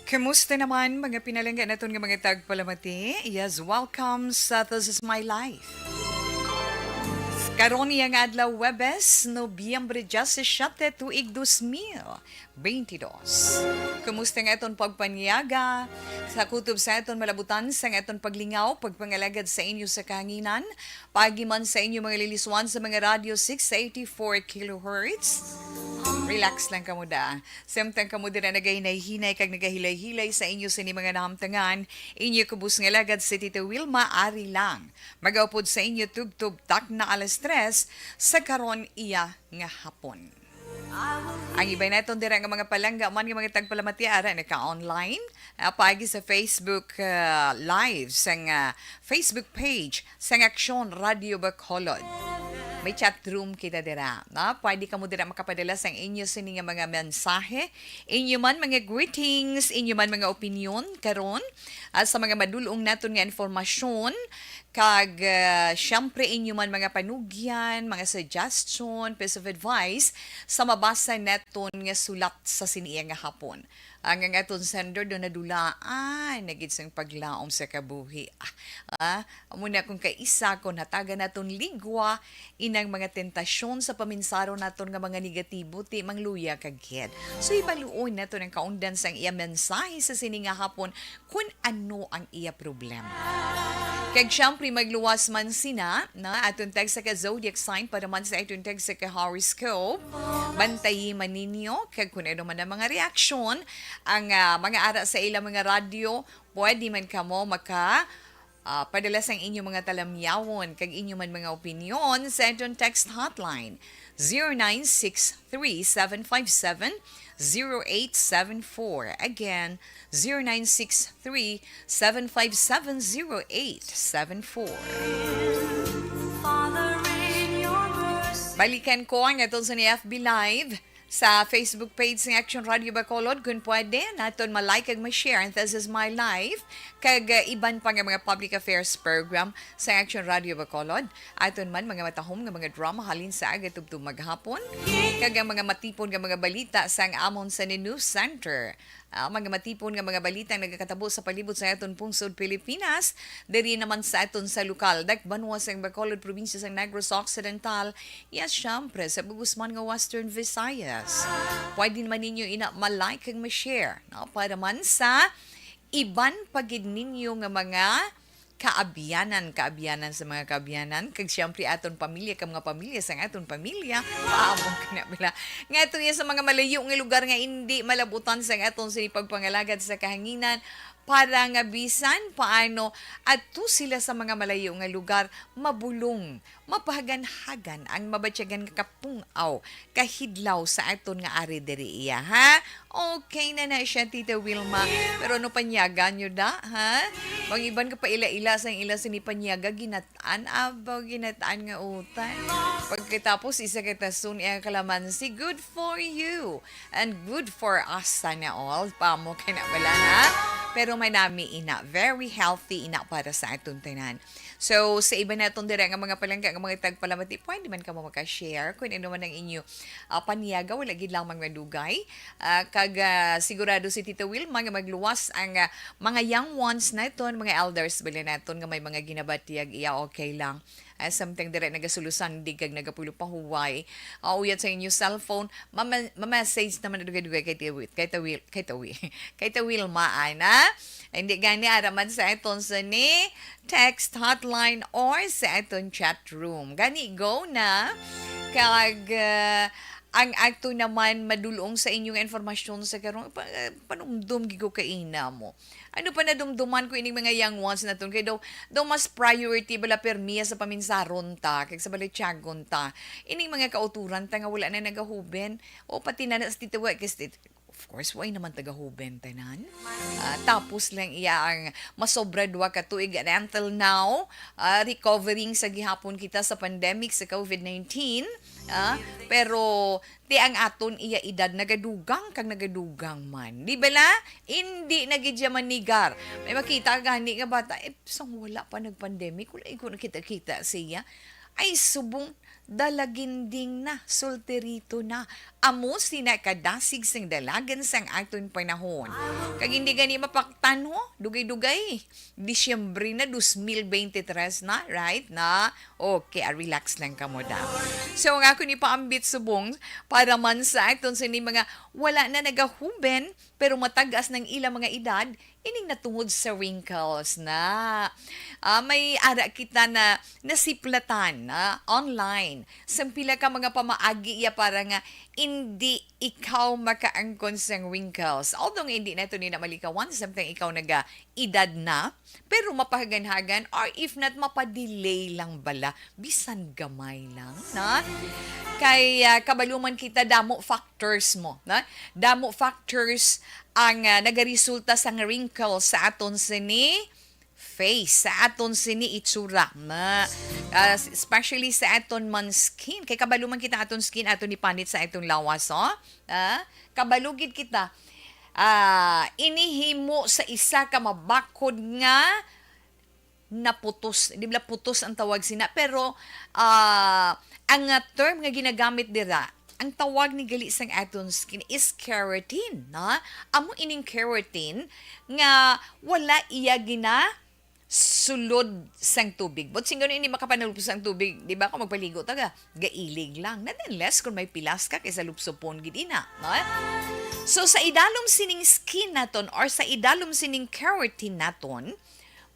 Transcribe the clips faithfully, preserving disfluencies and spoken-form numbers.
Kumusta naman, mga pinalangga naton nga mga tagpalamati? Yes, welcome sa This Is My Life. Karon niya nga adlaw, Huwebes, Nobyembre diyasisiete, tuig dos mil beintidos. Kumusta nga aton pagpanyaga? Sa kutob sa aton malabutan, sa nga aton paglingaw, pagpangalagad sa inyo sa kahanginan, paagi man sa inyo mga liliswan sa mga radyo six eighty-four kilohertz. Relax lang kamo da. Samtang kamo dira nagahinay-hinay kag nagahilay-hilay sa inyo sini mga nahamtangan, inyo kubos nga lagad si Tita Wilma ari lang. Magaupod sa inyo tubtob takna alas tres sa karon iya nga hapon. Ang iba naton dira nga mga palangga man nga mga tagpalamati ara naka-online, ah, paagi sa Facebook, ah, Live sang, ah, Facebook page sang Aksyon Radio Bacolod. May chat room kita dira, no? Pwede kamo dira makapadala sang inyo sini nga mga mensahe, inyo man mga greetings, inyo man mga opinyon karon, ah, sa mga madulong naton nga informasyon, kag, ah, siyempre inyo man mga panugyan, mga suggestion, piece of advice sa mabasa naton nga sulat sa sini nga hapon. Ang, ang aton sender do nadulaan na gid sang paglaom sa kabuhi. Ah, ah, amo na kung kaisa kon hatagan naton ligwa inang mga tentasyon sa paminsaron naton nga mga negatibo, ti mangluya ka gid. So, ibaluon naton ang kaundan sang iya mensahe sa sini nga hapon, kun ano ang iya problema. Kag siyempre, magluwas man sina, na aton tag sa ka zodiac sign para man sa aton tag sa ka horoscope. Bantayi man ninyo, kag kung ano man ang mga reaksyon, ang, ah, mga ara sa ilang mga radyo, pwede man kamo maka, ah, padala sang inyo mga talamyawon kag inyo man mga opinyon sa aton text hotline, zero nine six three, seven five seven, zero eight seven four. Again, zero nine six three, seven five seven, zero eight seven four. Balikan ko ang aton sa F B Live sa Facebook page ng Action Radio Bacolod. Kung pwede, naton ma-like kag ma-share ang This Is My Life kag, uh, iban pa nga mga public affairs program sa Action Radio Bacolod. Aton man mga matahom nga mga drama halin sa aga tubtob maghapon, kag ang mga matipon nga mga balita sang amon sa News Center. Ah, mga matipon nga mga balita ang nagakatabo sa palibot sa aton pungsod Pilipinas, diri naman sa aton sa lokal, dakbanwa sang Bacolod, probinsya sang Negros Occidental, yes, syempre, sa bugosman nga Western Visayas. Pwede naman ninyo ina ma-like kag ma-share, no? Para man sa iban pa gid ninyo nga mga kaabyanan, kaabyanan sa mga kaabyanan, kag siyempre aton pamilya, kag mga pamilya sang aton pamilya, paabot ka na bala. Nga ato yan sa mga malayo nga lugar nga hindi malabutan sang aton sini pagpangalagad sa kahanginan, para nga bisan paano ato sila sa mga malayo nga lugar mabulong, mapahaganhagan ang mabatyagan nga kapung-aw, kahidlaw sa aton nga ari diri iya, ha? Okay na na siya, Tita Wilma. Pero ano panyaga nyo da, ha? Mga iban ka paila-ila sang ila sini panyaga, ginat-an, abaw, ginat-an nga utan. Pagkatapos, isa ka tason iya kalamansi, good for you. And good for us, sana all. Pamo kay na bala na. Pero manami ina, very healthy ina para sa aton tanan. So, sa iba naton dira nga mga palangga, nga mga tagpalamati, pwede man kamo maka-share kung ano man ang inyo, ah, panyaga, wala gid lamang madugay. Ah, kag, ah, sigurado si Tita Wilma nga magluwas ang, ah, mga young ones naton, mga elders bala naton nga may mga ginabatyag iya, okay lang. Ah, samtang dira nagasulusandig kag nagapulo pahuway, ah, uyat sa inyo cellphone, mama-, ma-message naman na dugay-dugay kay Tita Wi-, kay Tita Wil-, kay Tita Wi-, kay Tita Wilma, ana. Hindi gani ara man sa aton sa ni text hotline or sa aton chat room. Gani, go na. Kag, ah, ang ato naman madulong sa inyo nga informasyon sa karon, pa-, panumdom gid ko kaina mo. Ano pa nadumduman ko ining mga young ones naton? Kay daw, daw mas priority bala permiya sa paminsaron ta, kag sa balatyagon ta. Ining mga kauturan ta nga wala na nagahuben. O pati na, na sa tita, wa-, kay sa tit-, of course, way naman taga-huben tanan. Ah, tapos lang iya ang masobra duha ka tuig, and until now, ah, recovering sa gihapon kita sa pandemic sa covid nineteen. Ah, pero ti ang aton iya edad nagadugang kag nagadugang man. Di bala? Indi na gid siya manigar. May makita gani nga bata, eh, sang wala pa nag-pandemic, wala ko nakita-kita siya. Ay, subong, dalaginding na, solterito na. Amo sina kadasig sing dalagan sang aton panahon. Kag hindi gani mapaktan, ho, dugay-dugay. Disyembre na, dos mil bente tres na, right? Na, okay, ah, relax lang kamo, da. So, ang akon ipaambit subong para man sa aton sini mga wala na nagahuben, pero matagas ng ilang mga edad, ining natungod sa wrinkles na. Ah, may ara kita na nasiplatan na online. Sa pila ka mga pamaagi iya para nga hindi ikaw makaangkon sang wrinkles. Although nga hindi nato ni na malikawan, samtang ikaw naga-edad na, pero mapahaganhagan, or if not, mapadelay lang bala, bisan gamay lang, na? Kay, ah, kabalo man kita, damo factors mo, na? Damo factors ang, ah, nagaresulta sang wrinkles sa aton sini face, sa aton sini itsura, na, ah, especially sa aton man skin. Kay kabalo man kita aton skin, aton ipanit sa aton lawas, oh. Ah, kabalo gid kita. Ah, ini himo sa isa ka mabakod nga naputos, di ba, putos ang tawag sina, pero, ah, ang, ah, term nga ginagamit dira, ang tawag ni gali sang aton skin is keratin, no? Amo ining keratin nga wala iya gina sulod sang tubig. But sing gani hindi makapanalupos ang tubig, di ba? Kung magpaligo ta, ga-, gailig lang. Not unless kung may pilas ka kaysa lupsupon gid ina, no? So, sa idalom sining skin naton or sa idalom sining keratin naton,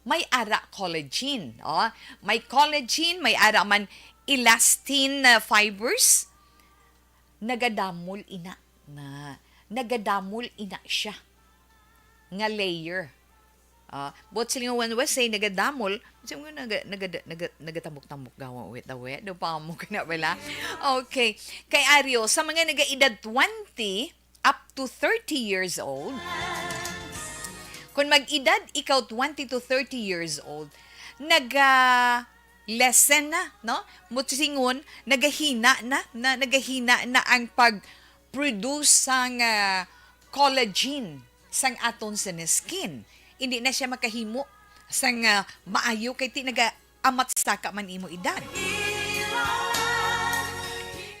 may ara collagen. Oh, may collagen, may ara man elastin, uh, fibers. Nagadamol ina. Na, nagadamol ina siya nga layer. Ah, but sila nga when we say nagadamol, sila nga naga-, nagada-, naga-, nagatamok-tamok gawa, wait, daw, wait, daw pa mo ka na bala. Okay. Kay Ario, sa mga nagaedad twenty up to thirty years old, kung mag-edad ikaw twenty to thirty years old, naga-lessen na, no? Mutsingon, nagahina na, na, nagahina na ang pag-produce sang, ah, collagen sang aton sa skin. Hindi na siya makahimo sang, ah, maayo kay ti naga-amat saka man imo edad.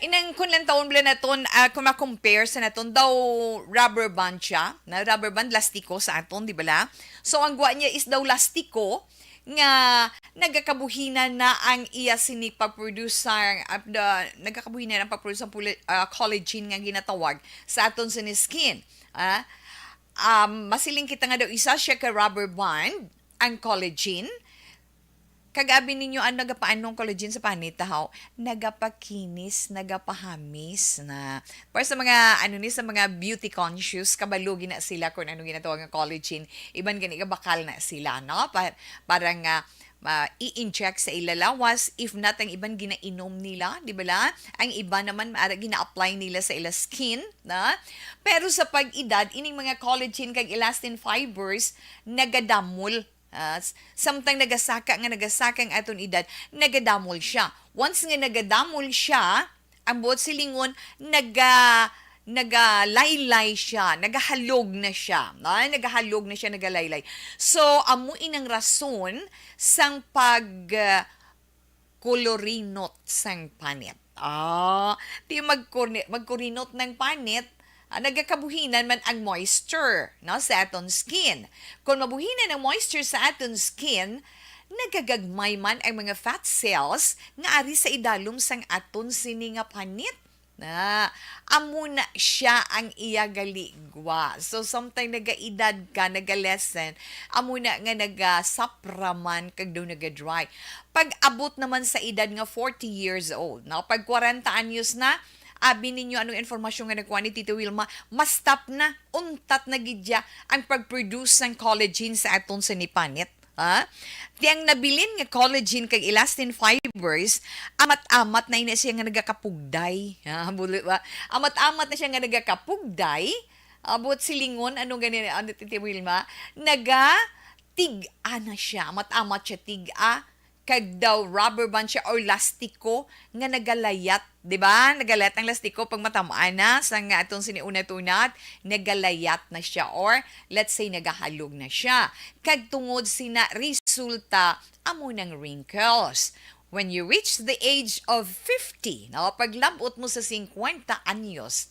Inang kun lang taon bala naton, ah, kung ma-compare sa naton daw rubber band siya, na rubber band lastiko sa aton, di bala? So, ang gwa niya is daw lastiko nga nagakabuhinan na ang iya sini pag-produce sa, ah, the, nagakabuhinan ang pag-produce sa puli-, ah, collagen nga ginatawag sa aton sini skin. Ah, um, masiling kita nga daw isa siya ka rubber band ang collagen. Kag abi ninyo, ano, nagapaanong collagen sa panit, tahaw? Nagapakinis, nagapahamis na. Para sa mga, ano ni, sa mga beauty conscious, kabalo gina sila kung ano ginatawag nga collagen. Iban gani kabakal na sila, no? Pa-, para nga, ma-, i-inject sa ila lawas, if not, ang iban ginainom nila, di ba la? Ang iba naman, maara gina-apply nila sa ila skin, na? Pero sa pag-edad, ining mga collagen kag elastin fibers, nagadamol. Ah, s-, samtang nagasaka nga nagasaka ang aton edad, nagadamol siya. Once nga nagadamol siya, ang buot silingon, naga-, nagalaylay siya, nagahalog na siya. Ah, nagahalog na siya, nagalaylay. So, amo inang rason sang pag, ah, kolorinot sang panit. Ah, ti magkuni-, magkurinot ng panit, ah, nagakabuhinan man ang moisture, no, sa aton skin. Kung mabuhinan ang moisture sa aton skin, nagagagmay man ang mga fat cells nga ari sa idalom sang aton sini nga panit. Na, amo na siya ang iya galigwa. So, samtang nagaedad ka, nagalessen, amo na nga nagasapra man kag daw nagadry. Pag-abot naman sa edad nga forty years old, no? Pag kwarenta anyos na, abi ninyo anong informasyon nga nagkuha ni Tita Wilma, ma-stop na, untat na gid ya ang pag-produce sang collagen sa aton sini panit. Ha? Ti ang nabilin nga collagen kag elastin fibers, amat-amat na ina siya nga nagakapugday. Ha, bulo ba? Amat-amat na siya nga nagakapugday. Abot silingon, ano gani, ano, Tita Wilma? Naga-tig-a na siya. Amat-amat siya tig-a. Kag daw rubber band siya or lastiko nga nagalayat, di ba? Nagalayat ang lastiko pag matamaan na sa nga atong sini unat-unat, nagalayat na siya or let's say nagahalog na siya. Kag tungod sina resulta amo nang wrinkles. When you reach the age of fifty, no, paglabot mo sa singkwenta anyos,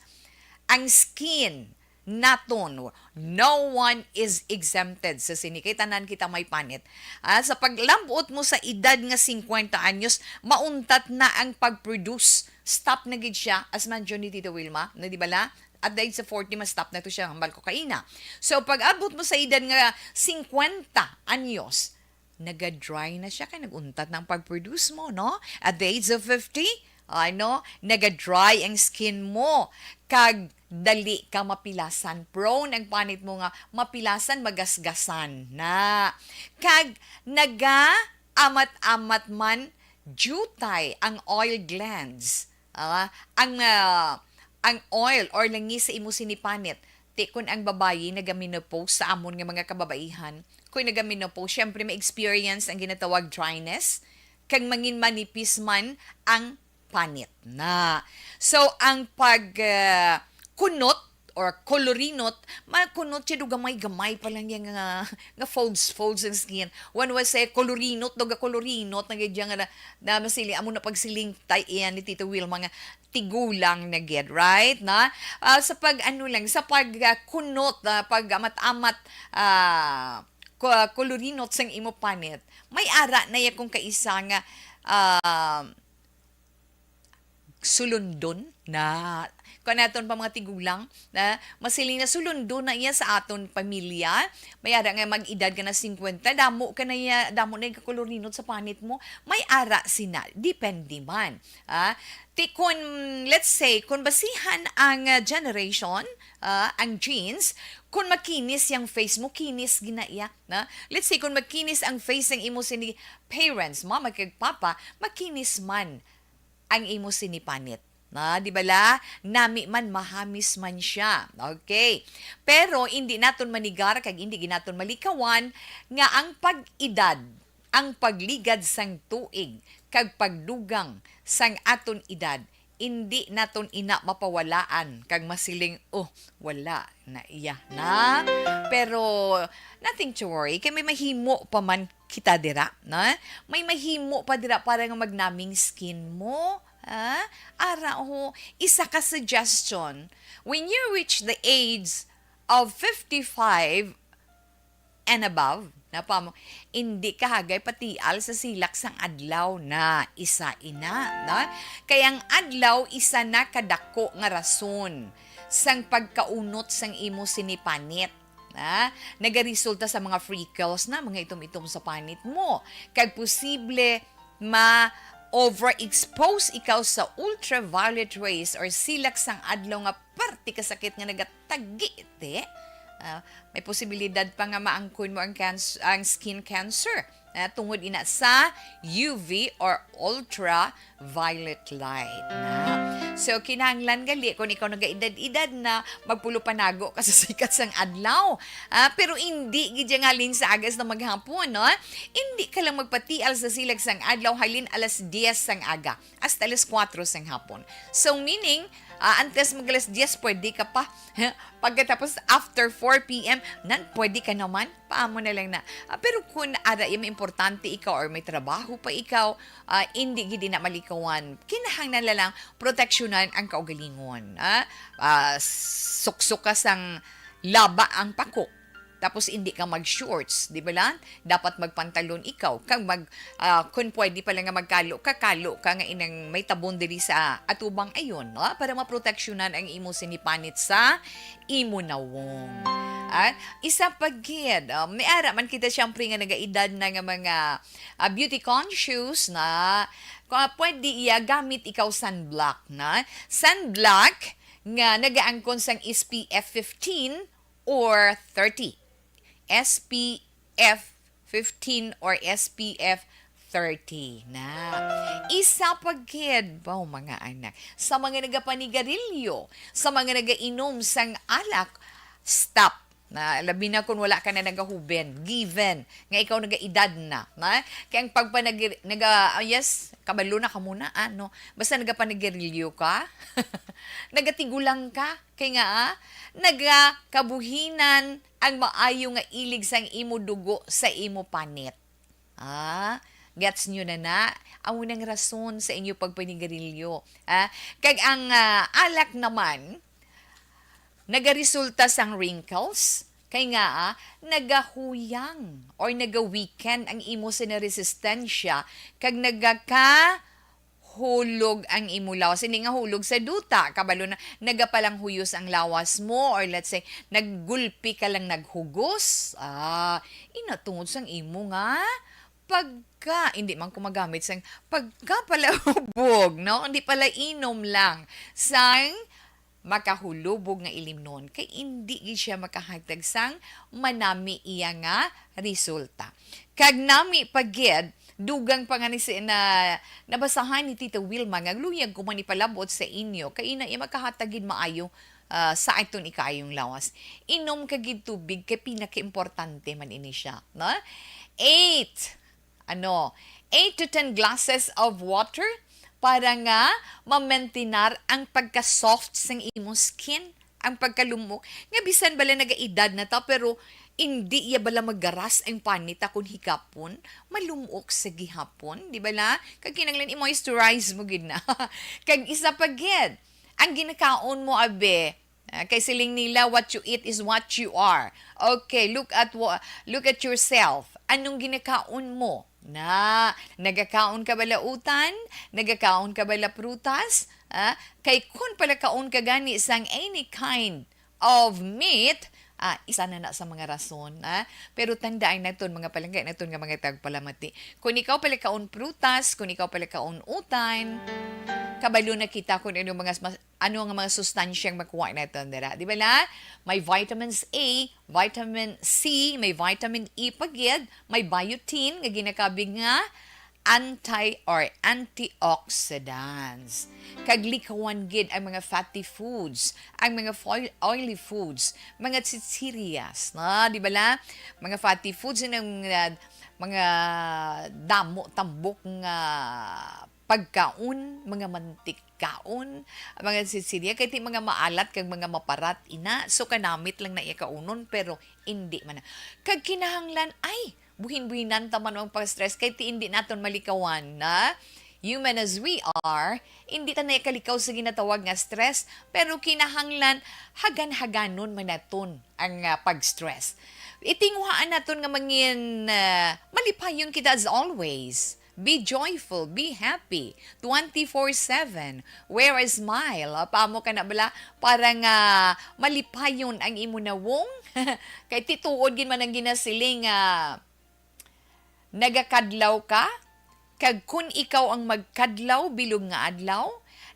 ang skin naton, no one is exempted sa sini. Kay tanan kita may panit. Ah, sa paglabot mo sa edad nga singkwenta anyos, mauntat na ang pag-produce. Stop na gid siya, as man ni Tita Wilma, na di bala? At the age of forty, ma-stop na to siya, hambal ko kaina. So, pag abot mo sa edad nga singkwenta anyos, naga-dry na siya, kay nag-untat na ang pag-produce mo, no? At the age of fifty, ano, naga-dry ang skin mo, kag dali ka mapilasan. Prone ang panit mo nga mapilasan, magasgasan na. Kag naga-amat-amat man, jutay ang oil glands. Ah, ang, ah, ang oil or langis sa imo sinipanit. Ti kun ang babayi naga-menopause, sa amon nga mga kababaihan, kung naga-menopause, syempre may experience ang ginatawag dryness, kag mangin manipis man ang panit na. So, ang pag, ah, kunot or kolorinot, makunot siya do gamay-gamay pa lang yan nga, nga folds, folds ang skin. One was say, kolorinot, do ga kolorinot, na gid yan nga na, na masili, amo na pagsiling tay iyan ni Tito Will, mga tigulang na gid, right? Na? Ah, sa pag, ano lang, sa pag, ah, kunot, ah, pag amat-amat, ah, ko-, kolorinot sang imo panit, may ara na ya kung kaisa nga, ah, sulundon na. Kung naton pa mga tigulang, na masiling na sulundon na iya sa aton pamilya, may ara nga mag-edad ka na singkwenta, damo ka na iya, damo na yung kakolorinot sa panit mo, may ara sina, depende man. Ah, ti kun, let's say, kung basihan ang, ah, generation, ah, ang genes, kung makinis yung face mo, kinis gina iya, na? Let's say, kung makinis ang face ng imo sini parents, mama kag papa, makinis man ang imo sinipanit. Na, di bala? Nami man, mahamis man siya. Okay. Pero hindi naton manigar kag hindi ginaton malikawan nga ang pag-edad, ang pagligad sang tuig, kag pagdugang sang aton edad, hindi naton ina mapawalaan kag masiling, "Oh, wala na iya na." Pero nothing to worry, kay may mahimo pa man kita dira, na? May mahimo pa dira para nga magnaming skin mo, ha? Ara ho, isa ka suggestion, when you reach the age of fifty-five and above, na pa mo, hindi ka hagay patial sa silak sang adlaw na isa ina, na? Kay ang adlaw isa na kadako nga rason sang pagkaunot sang imo sinipanit. Ah, nagaresulta sa mga freckles na, mga itom-itom sa panit mo. Kag posible ma-overexpose ikaw sa ultraviolet rays or silak sang adlaw nga parte kasakit nga nagatagi, te. Ah, may posibilidad pa nga maangkon mo ang canc-, ang skin cancer. Ah, tungod ina sa U V or ultraviolet light na. So, kinahanglan gali kung ikaw nagaedad-edad na, magpulo panago ka sa sikat sang adlaw. Ah, pero indi gid yan halin sa agas na maghapon, no? Indi ka lang magpatial sa silag sang adlaw halin alas diyes sang aga hasta alas kuwatro sang hapon. So, meaning, ah, antes mag alas diyes, pwede ka pa. Pagkatapos, after four P M, nan, pwede ka naman. Paamo na lang na. Ah, pero kung ara, yung importante ikaw or may trabaho pa ikaw, ah, hindi gid na malikawan. Kinahanglan na lang proteksyonan ang kaugalingon. Ah, ah, suksok ka sang laba ang pako. Tapos hindi ka mag-shorts, di ba lang? Dapat magpantalon ikaw. Kag mag, ah, kung pwede pala nga magkalo ka, kalo ka nga inang may tabon diri sa atubang ayon, no? Para maproteksyonan ang imo sinipanit sa imo nawong. At isa pa gid, ah, may ara man kita siyempre nga nagaedad na nga mga, ah, beauty conscious na, kung pwede iya gamit ikaw sunblock na. Sunblock nga nagaangkon sang S P F fifteen or thirty. S P F fifteen or S P F thirty na. Isa pa gid, baw, mga anak, sa mga nagapanigarilyo, sa mga nagainom sang alak, stop na, labi na kung wala ka na nagahuben, given nga ikaw nagaedad na, na? Kay ang pagpanagir-, naga-, ah, yes, kabalo na ka muna, ano? Basta nagapanigarilyo ka, nagatigulang ka, kay nga, ah, nagakabuhinan ang maayo nga ilig sang imo dugo sa imo panit. Ah, Gets nyo na na? Amo nang rason sa inyo pagpanigarilyo. Ah, kag ang, ah, alak naman, nagaresulta sang wrinkles, kay nga, ah, nagahuyang or nagaweaken ang imo sa resistensya, kag nagakahulog ang imo lawas. Hindi nga hulog sa duta, kabalo na, nagapalanghuyos ang lawas mo, or let's say, naggulpi ka lang naghugos. Ah, ina tungod sang imo nga pagka, hindi man ko magamit sang pagkapalahubog, no? Hindi pala inom lang sang makahulubog nga ilimnon, kay indi gid siya makahatag sang manami iya nga resulta. Kag nami pa gid, dugang pa nga ni si, na, nabasahan ni Tita Wilma nga luyag ko man ipalabot sa inyo, kay ina iya makahatag gid maayo, ah, sa aton ikaayong lawas. Inom ka gid tubig, kay pinakaimportante man ini siya, no? Eight, ano, eight to ten glasses of water para nga ma-maintinar ang pagka-soft sang imong skin, ang pagkalumok. Nga bisan bala nagaedad na ta, pero hindi ya bala magaras ang panit ta kun higapon, malumok sa gihapon, di bala? Kag kinahanglan i-moisturize mo gid na. Kag isa pa gid, ang ginakaon mo, abe, ah, kay siling nila, "What you eat is what you are." Okay, look at wha-, look at yourself. Anong ginakaon mo? Na, nagakaon ka bala utan? Nagakaon ka bala prutas? Ah, kay kun palakaon ka gani sang any kind of meat, ah, isa na na sa mga rason, ah. Pero tandaan naton, mga palangga naton nga mga tagpalamati, kung ikaw palakaon prutas, kung ikaw palakaon utan, kabalo na kita kung ano mga mas-, ano nga mga sustansyang makuha naton dira. Di ba la? May vitamins A, vitamin C, may vitamin E pa gid, may biotin nga ginakabig nga anti or antioxidants. Kag likawan gid ang mga fatty foods, ang mga foil-, oily foods, mga chichirias, na, di ba la? Mga fatty foods, yun ang, uh, mga damo, tambok nga pagkaon, mga mantikkaon, mga chichirya, kay ti mga maalat kag mga maparat ina. So, kanamit lang na iya kaunon, pero indi man na. Kag kinahanglan, ay, buhin-buhinan ta man ang pag-stress, kay ti indi naton malikawan na. Human as we are, indi ta na kalikaw sa ginatawag nga stress, pero kinahanglan hagan-haganon man naton ang, ah, pag-stress. Itinguhaan naton nga mangin, ah, malipayon kita as always. Be joyful, be happy, twenty-four seven. Wear a smile. Apa mo ka na bala para nga malipayon ang imo nawong? Kay ti tuod gid man ang ginasiling nga nagakadlaw ka, kag kun ikaw ang magkadlaw bilog nga adlaw,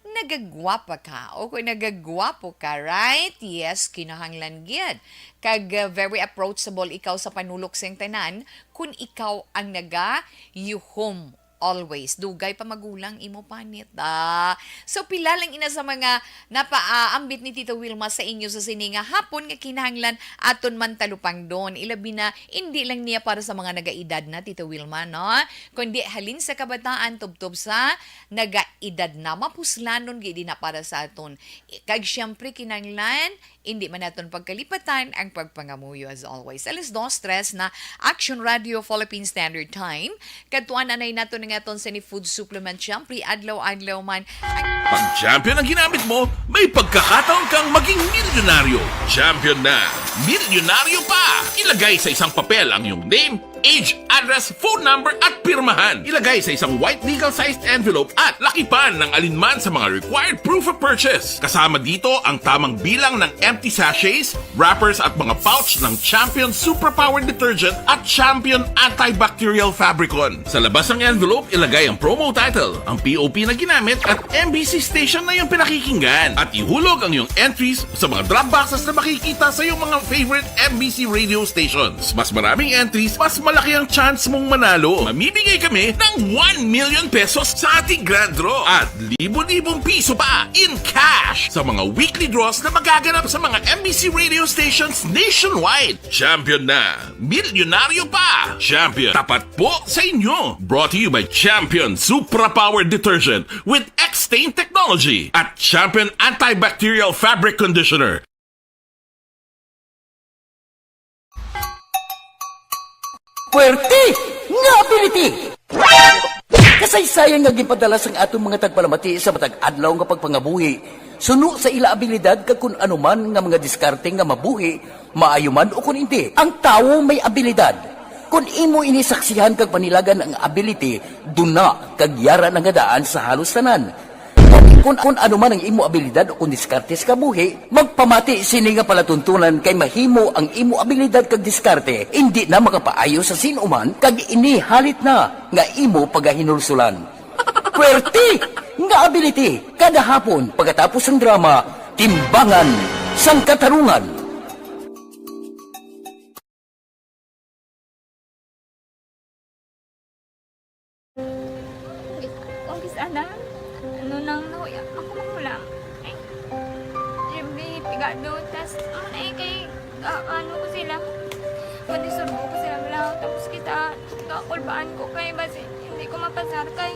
nagagwapa ka, o kung nagagwapo ka, right? Yes, kinahanglan gid. Kag, uh, very approachable ikaw sa panulok sing tanan kun ikaw ang nagayuhom always. Dugay pa magulang imo panit. Ah, so, pila lang ina sa mga napaambit ni Tita Wilma sa inyo sa sini nga hapon nga kinahanglan aton man talupangdon. Ilabi na, hindi lang niya para sa mga nagaedad na, Tita Wilma, no? Kundi halin sa kabataan, tubtob sa nagaedad na. Mapuslanon gid na para sa aton. Kag siyempre, kinahanglan, hindi man naton pagkalipatan ang pagpangamuyo as always. Alas dos tres na, Action Radio Philippine Standard Time. Kadtuan anay naton ang aton sini food supplement, siyempre, adlaw-adlaw man. Pag Champion ang ginamit mo, may pagkakataon kang maging milyonaryo. Champion na, milyonaryo pa! Ilagay sa isang papel ang iyong name, age, address, phone number, at pirmahan. Ilagay sa isang white legal-sized envelope at lakipan ng alinman sa mga required proof of purchase. Kasama dito ang tamang bilang ng empty sachets, wrappers, at mga pouch ng Champion Superpower Detergent at Champion Antibacterial Fabricon. Sa labas ng envelope, ilagay ang promo title, ang P O P na ginamit, at M B C station na iyong pinakikinggan. At ihulog ang iyong entries sa mga drop boxes na makikita sa iyong mga favorite M B C radio stations. Mas maraming entries, mas malaki ang chance mong manalo. Mamimigay kami ng one million pesos sa ating grand draw at libo-libong piso pa in cash sa mga weekly draws na magaganap sa mga M B C radio stations nationwide. Champion na, milyonaryo pa! Champion, tapat po sa inyo! Brought to you by Champion Supra Power Detergent with X-Stain Technology at Champion Antibacterial Fabric Conditioner. Puwerte! Nga ability! Kasaysayan nga ginpadala sang aton mga tagpalamati sa matag adlaw nga pagpangabuhi, suno sa ila abilidad kag kun ano man nga mga diskarte nga mabuhi, maayo man o kun indi. Ang tawo may abilidad. Kun imo ini saksihan kag panilagan ang ability, duna kag yara na nga daan sa halos tanan. Kun, kun ano man ang imo abilidad o kun diskarte sa kabuhi, magpamati sini nga palatuntunan kay mahimo ang imo abilidad kag diskarte indi na makapaayo sa sin-o man kag ini halit na nga imo pagahinulsulan. Pwerte nga ability kada hapon pagkatapos sang drama, Timbangan sang Katarungan. Umpisa na. Ano nang nahuya ako magulang. Ay, siyempre, pigado. Tas, ano na eh, kay, ah, ano ko sila. Madisturbo ko sila lang. Tapos kita, kakulbaan ko kay basi hindi ko mapasar kay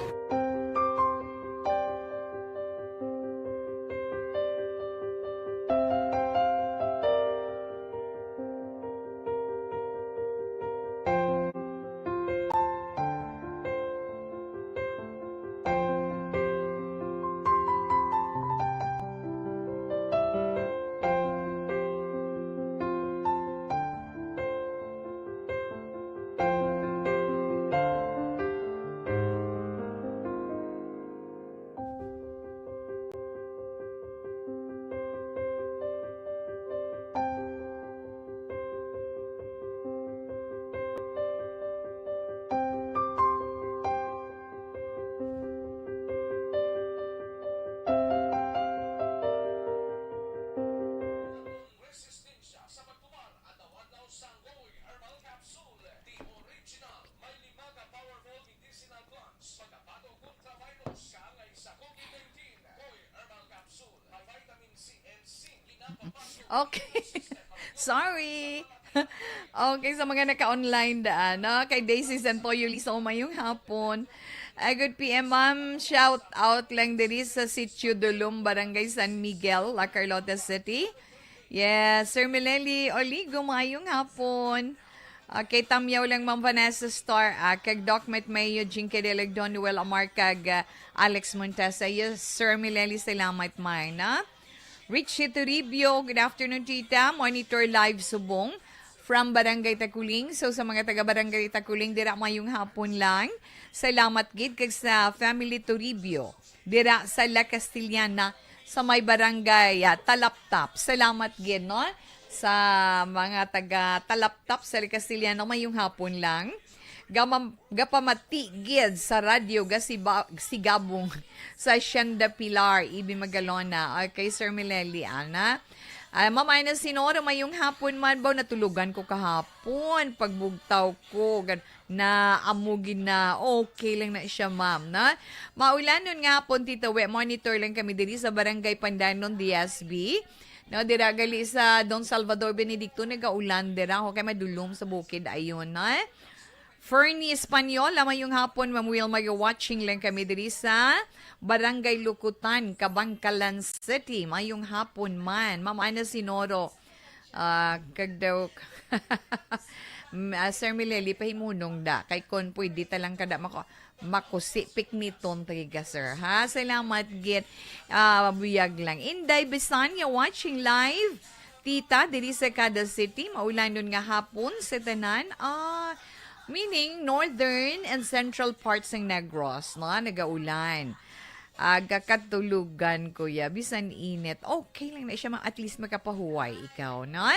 Resistensya sa pagtumar, adlaw-adlaw sang Goy Herbal Capsule, the original, may lima ka powerful medicinal plants, magabato kontra virus, kaangay sa COVID nineteen. Goy Herbal Capsule, may vitamin C and zinc, ginapapasok. Okay. Sorry. Okay, sa mga naka-online daan, no? Kay Daisy Santoyo Liso, mayong hapon. A good P M, ma'am. Shout out lang diri sa Sitio Dulom, Barangay San Miguel, La Carlota City. Yes, Sir Mileli Oligo, mayong hapon. Okay, tamyaw lang, Ma'am Vanessa Star, ah, kag Doc Met Mayo, Jinky Deleg, Don Noel Amar, kag, ah, Alex Montesa. Yes, Sir Mileli, salamat, man, ah. Richie Toribio, good afternoon, tita. Monitor live subong from Barangay Taculing. So, sa mga taga Barangay Taculing, dira mayong hapon lang. Salamat gid kag sa Family Toribio. Dira sa La Castellana, sa may Barangay, ah, Talaptap. Salamat gid, no? Sa mga taga Talaptap sa La Castellana, mayong hapon lang. Gamam, gapamati gid sa radyo ga si Ba-, si Gabong sa Hacienda Pilar, Ibi Magalona. Okay, Sir Mileli, ana. Ah, Ma'am Ina Sinoro, mayong hapon man. Baw, natulugan ko kahapon. Pagbugtaw ko, gan-, na amo gid na. Okay lang na siya, ma'am, na. Maulanon nga hapon, Tita We. Monitor lang kami diri sa Barangay Pandanon, D S B. No, dira gali sa Don Salvador Benedicto, nagaulan dira. Okay, madulom sa bukid. Ayun, na. Fernie Espanyola, mayong hapon, Ma'am Wilma. Watching lang kami diri sa Barangay Lukutan, Kabangkalan City. Mayong hapon man. Ma'am Ana Sinoro, ah, kag daw, M-, ah, Sir Mileli, pahimunong da. Kay kon pwede ta lang kada mako-, makusi, pikniton ta giga, sir. Ha? Salamat, gid. Ah, buyag lang. Inday Bisanya, watching live. Tita, diri sa Kada City, maulanon nga hapon sa tanan. Ah, meaning northern and central parts ng Negros, no? Nagaulan. Aga katulugan, kuya. Bisan init. Okay lang na siya, ma-, at least makapahuway ikaw, no?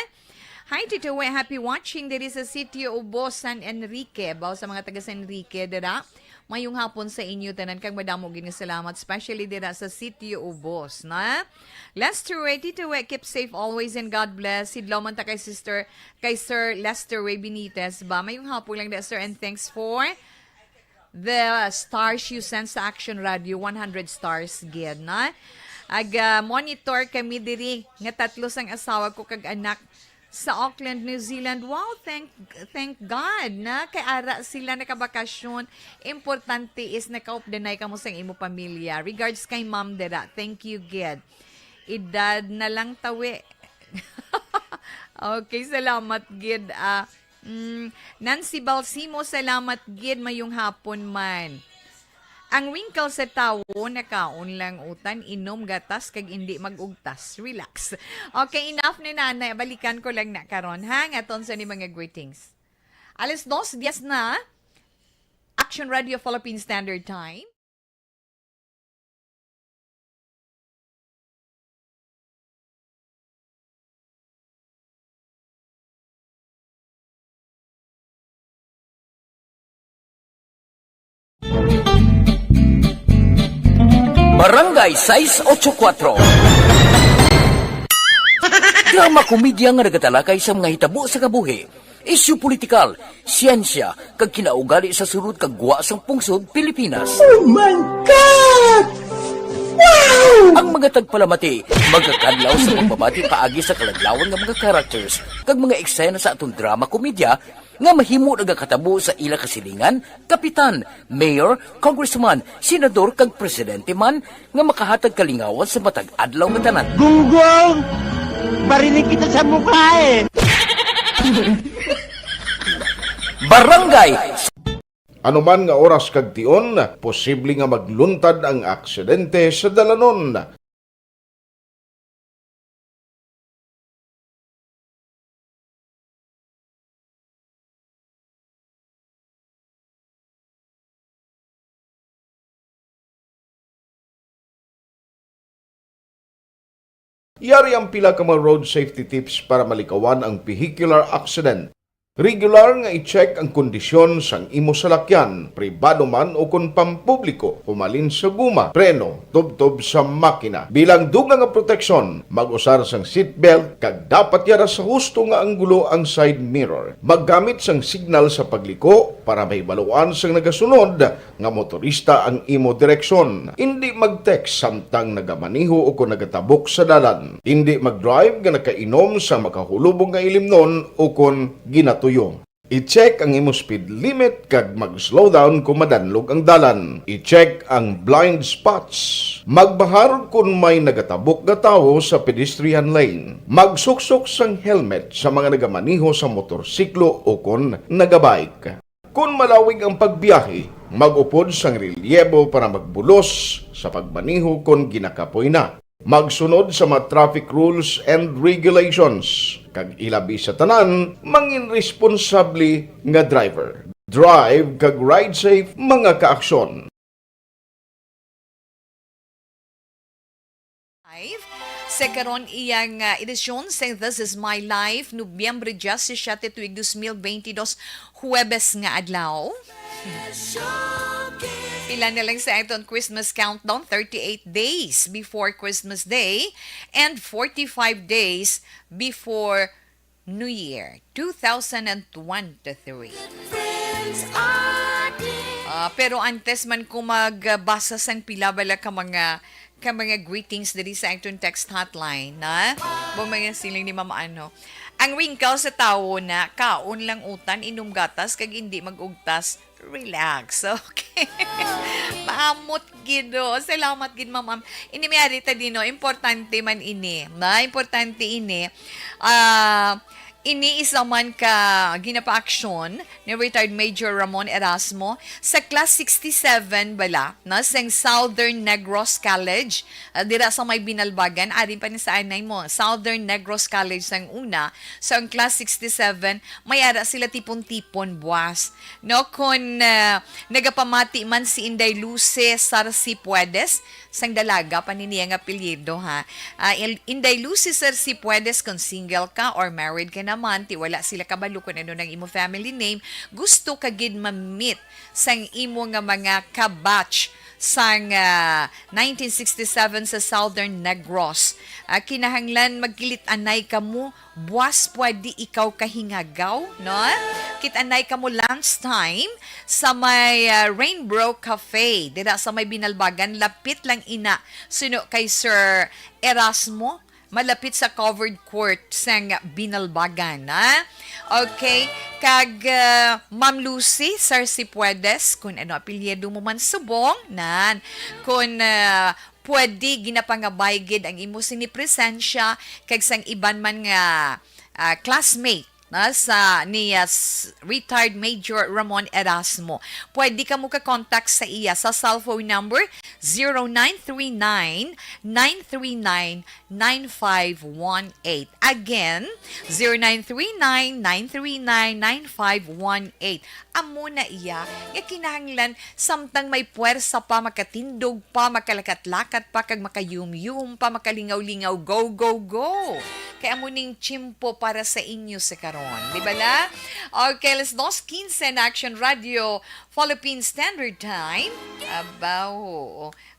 Hi, Tito We. Happy watching diri sa Sitio Ubos, San Enrique. Baw sa mga taga San Enrique, dira. Mayong hapon sa inyo tanan, kag madamo gid nga salamat, especially dira sa Sitio Ubos, na? Lester Way, Tito We, keep safe always and God bless. Sidlaw man ta kay sister, kay Sir Lester Way Benitez ba? Mayong hapon lang da, sir, and thanks for the stars you send sa Action Radio, one hundred stars gid, na? Ag, ah, monitor kami diri nga tatlo sang asawa ko kag anak sa Auckland, New Zealand. Wow, thank thank God na kay ara sila nakabakasyon. Importante is nakaupdanay kamo sa imo pamilya. Regards kay Ma'am dira. Thank you gid. Edad na lang tawi. Okay, salamat gid. Ah, Mm, Nancy Balsimo, salamat gid, mayong hapon man. Ang wrinkle sa tawo, nakaon lang utan, inom gatas kag indi mag-ugtas. Relax. Okay, enough ni nanay. Balikan ko lang na karon, ha? Nga aton sa ni mga greetings. Alas dos diez na. Action Radio Philippine Standard Time. Barangay sais ocho kuatro. Drama komedya nga nagatalakay sa mga hitabo sa kabuhi, isyu politikal, siyensya, kag kinaugali sa sulod kag gwa sang pungsod Pilipinas. Oh my God! Wow! Ang mga tagpalamati magakadlaw sa pagbabati paagi sa kaladlawan nga mga characters kag mga eksena sa aton drama komedya nga mahimo nagakatabo sa ila kasilingan, kapitan, mayor, congressman, senador, kag presidente man nga makahatag kalingawan sa matag adlaw nga tanan. Gunggong! Barinig kita sa mukha eh! Barangay. Anuman nga oras kag tion, posible nga magluntad ang aksidente sa dalanon. Yari ang pila ka mga road safety tips para malikawan ang vehicular accident. Regular nga i-check ang kondisyon sang imo salakyan, pribado man o kon pampubliko, humalin sa guma, preno, tubtob sa makina. Bilang dugang nga proteksyon, mag-usar sang seatbelt kag dapat yara sa husto nga anggulo ang side mirror. Maggamit sang signal sa pagliko para mahibaluan sang nagasunod nga motorista ang imo direksyon. Indi mag-text samtang nagamaneho o kon nagatabok sa dalan. Indi mag-drive nga nakainom sa makahulubong nga ilimnon o kon ginatuyo. I-check ang imo speed limit kag mag-slow down kon madanlog ang dalan. I-check ang blind spots. Magbahar kon may nagatabok nga tawo sa pedestrian lane. Magsuksok sang helmet sa mga nagamaneho sa motorsiklo o kon nagabike. Kon malawig ang pagbiyahe, mag-upod sang relyebo para magbulos sa pagmaneho kon ginakapoy na. Magsunod sa mga traffic rules and regulations, kag ilabi sa tanan, mangin responsable nga driver. Drive kag ride safe, mga kaaksyon. Live. Sa karon iyang, ah, edisyon sa This Is My Life, Nobyembre diyasisiete, tuig dos mil benti dos, Huwebes nga adlaw. Pila na lang sa aton Christmas countdown, thirty-eight days before Christmas Day and forty-five days before New Year, two thousand and twenty-three. Ah, pero antes man ko magbasa sang pila bala ka mga, ka mga greetings diri sa aton text hotline, na? Bo mga siling ni Ma'am Ano. Ang wrinkle sa tawo na, kaon lang utan, inom gatas, kag indi mag-ugtas. Relax, okay? Maamot gid, oh. Salamat gid, ma'am. Am, ini may ari ta dino, importante man ini, na importante ini. Ah, ini isa man ka ginapaaksyon ni retired Major Ramon Erasmo sa Class sixty-seven bala, na sang Southern Negros College, ah, dira sa may Binalbagan, ari pa ni sa anay mo, Southern Negros College sang una. So, ang Class sixty-seven, may ara sila tipon-tipon, buwas. No, kun, ah, nagapamati man si Inday Lucy Sarsi Puedes, sang dalaga pa ni niya nga apelyido, ha. Ah, Il-, Inday Lucy Sarsi Puedes, kung single ka or married ka naman, ti wala sila kabalo kung ano nang imo family name, gusto ka gid ma-meet sang imo nga mga kabatch sang, ah, nineteen sixty-seven sa Southern Negros. Ah, kinahanglan magkilit-anay kamo, buwas pwede ikaw kahingagaw, no? Kit-anay kamo lunch time sa may, ah, Rainbow Cafe, dira sa may Binalbagan, lapit lang ina suno kay Sir Erasmo, malapit sa covered court sang Binalbagan, ha? Okay, kag, ah, Ma'am Lucy, Sir, si Puedes, kung ano apelyido mo man subong, nan. Kung, ah, pwede, ginapangabay gid ang imo sini presensya kag sang iban man nga, ah, classmate, ah, sa ni, ah, s-, retired Major Ramon Erasmo. Pwede ka mo ka-contact sa iya sa cellphone number zero nine three nine, nine three nine, nine five one eight. Again, zero nine three nine, nine three nine, nine five one eight. Amo na iya nga kinahanglan samtang may puwersa pa, makatindog pa, makalakat-lakat pa, kag makayum-yum pa, makalingaw-lingaw. Go, go, go! Kay amo ning tiyempo para sa inyo sa karon, di ba la? Okay, alas dos quince na Action Radio Philippine Standard Time. Abaw,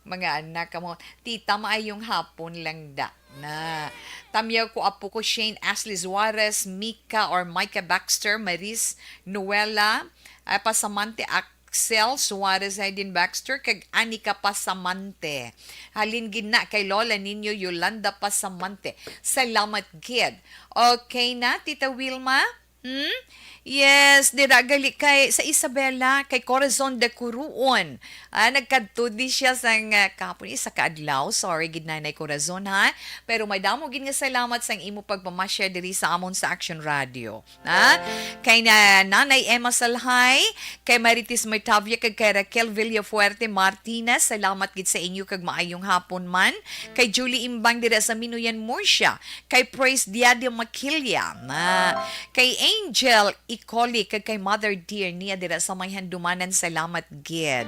mga anak mo. Tita, maayong hapon lang da. Na. Tamyaw ko, apo ko, Shane Ashley Suarez, Mika or Micah Baxter, Maris Noela, ah, Pasamante, Axel Suarez, Hayden Baxter, kag Anika Pasamante. Halin gid na kay Lola ninyo, Yolanda Pasamante. Salamat gid. Okay na, Tita Wilma? Hmm? Yes, dira gali kay sa Isabela, kay Corazon de Curuon. Ah, nagkadto di siya sang, ah, kahapon, isa ka adlaw. Sorry gid, Nanay Corazon, ha? Pero madamo gid nga salamat sang imo pagpamasyar diri sa amon sa Action Radio. Ha? Kay na Nanay Emma Salhay, kay Marites Mertavia, kag kay Raquel Villafuerte Martinez, salamat gid sa inyo kag maayong hapon man. Kay Julie Imbang dira sa Minuyan, Murcia, kay Praise Diadio Makilia, na kay Angel Icoli, kag kay Mother Dear niya dira sa may Handumanan, salamat gid.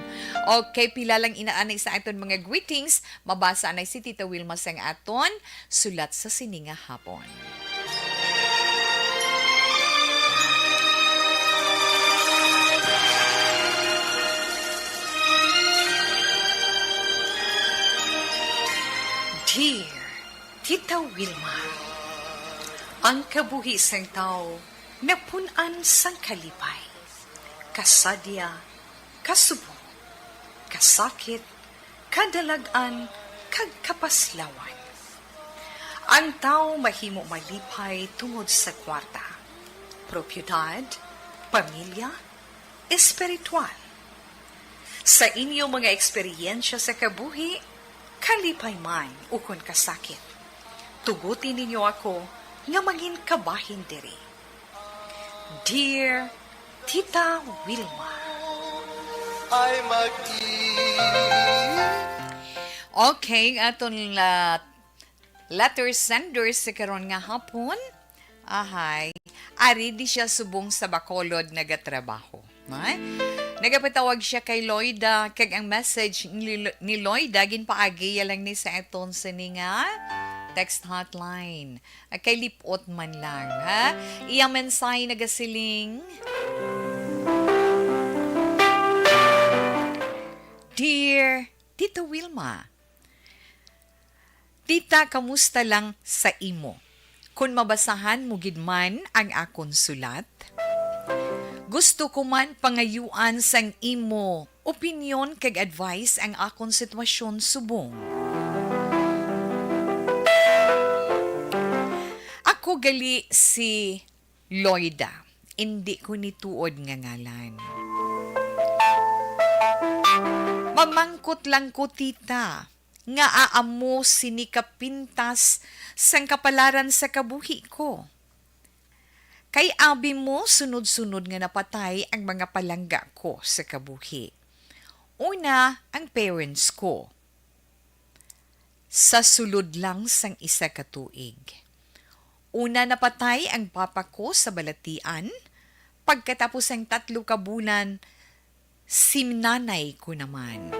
Okay, pila lang inaanay sa aton mga greetings, mabasa anay si Tita Wilma sang aton sulat sa sini nga hapon. Dear Tita Wilma, ang kabuhi sang tawo napun-an sang kalipay, kasadya, kasubong, kasakit, kadalag-an, kag kapaslawan. Ang tawo mahimo malipay tungod sa kwarta, propiedad, pamilya, espiritual. Sa inyo mga eksperyensya sa kabuhi, kalipay man ukon kasakit, tuguti ninyo ako nga mangin kabahin diri. Dear Tita Wilma. Ay mag-i- Okay, aton la-, letter sender sa karon nga hapon. Ahay, ari di siya subong sa Bacolod nagatrabaho. Ay? Nagapatawag siya kay Loida, kag ang message ni, ni Loida, ginpaagi ya lang ni sa aton sini nga text hotline. Ah, kay lipot man lang, ha? Iyang mensahe nagasiling, Dear Tita Wilma, Tita, kamusta lang sa imo? Kon mabasahan mo gid man ang akon sulat, gusto ko man pangayuan sang imo opinyon kag advice ang akon sitwasyon subong. Ako gali si Loida, indi ko ni tuod nga ngalan. Mamangkot lang ko, tita, nga aamo sini ka pintas sang kapalaran sa kabuhi ko. Kay abi mo, sunod-sunod nga napatay ang mga palangga ko sa kabuhi. Una, ang parents ko. Sa sulod lang sang isa ka tuig. Una, napatay ang papa ko sa balatian. Pagkatapos sang tatlo ka bulan, si nanay ko naman.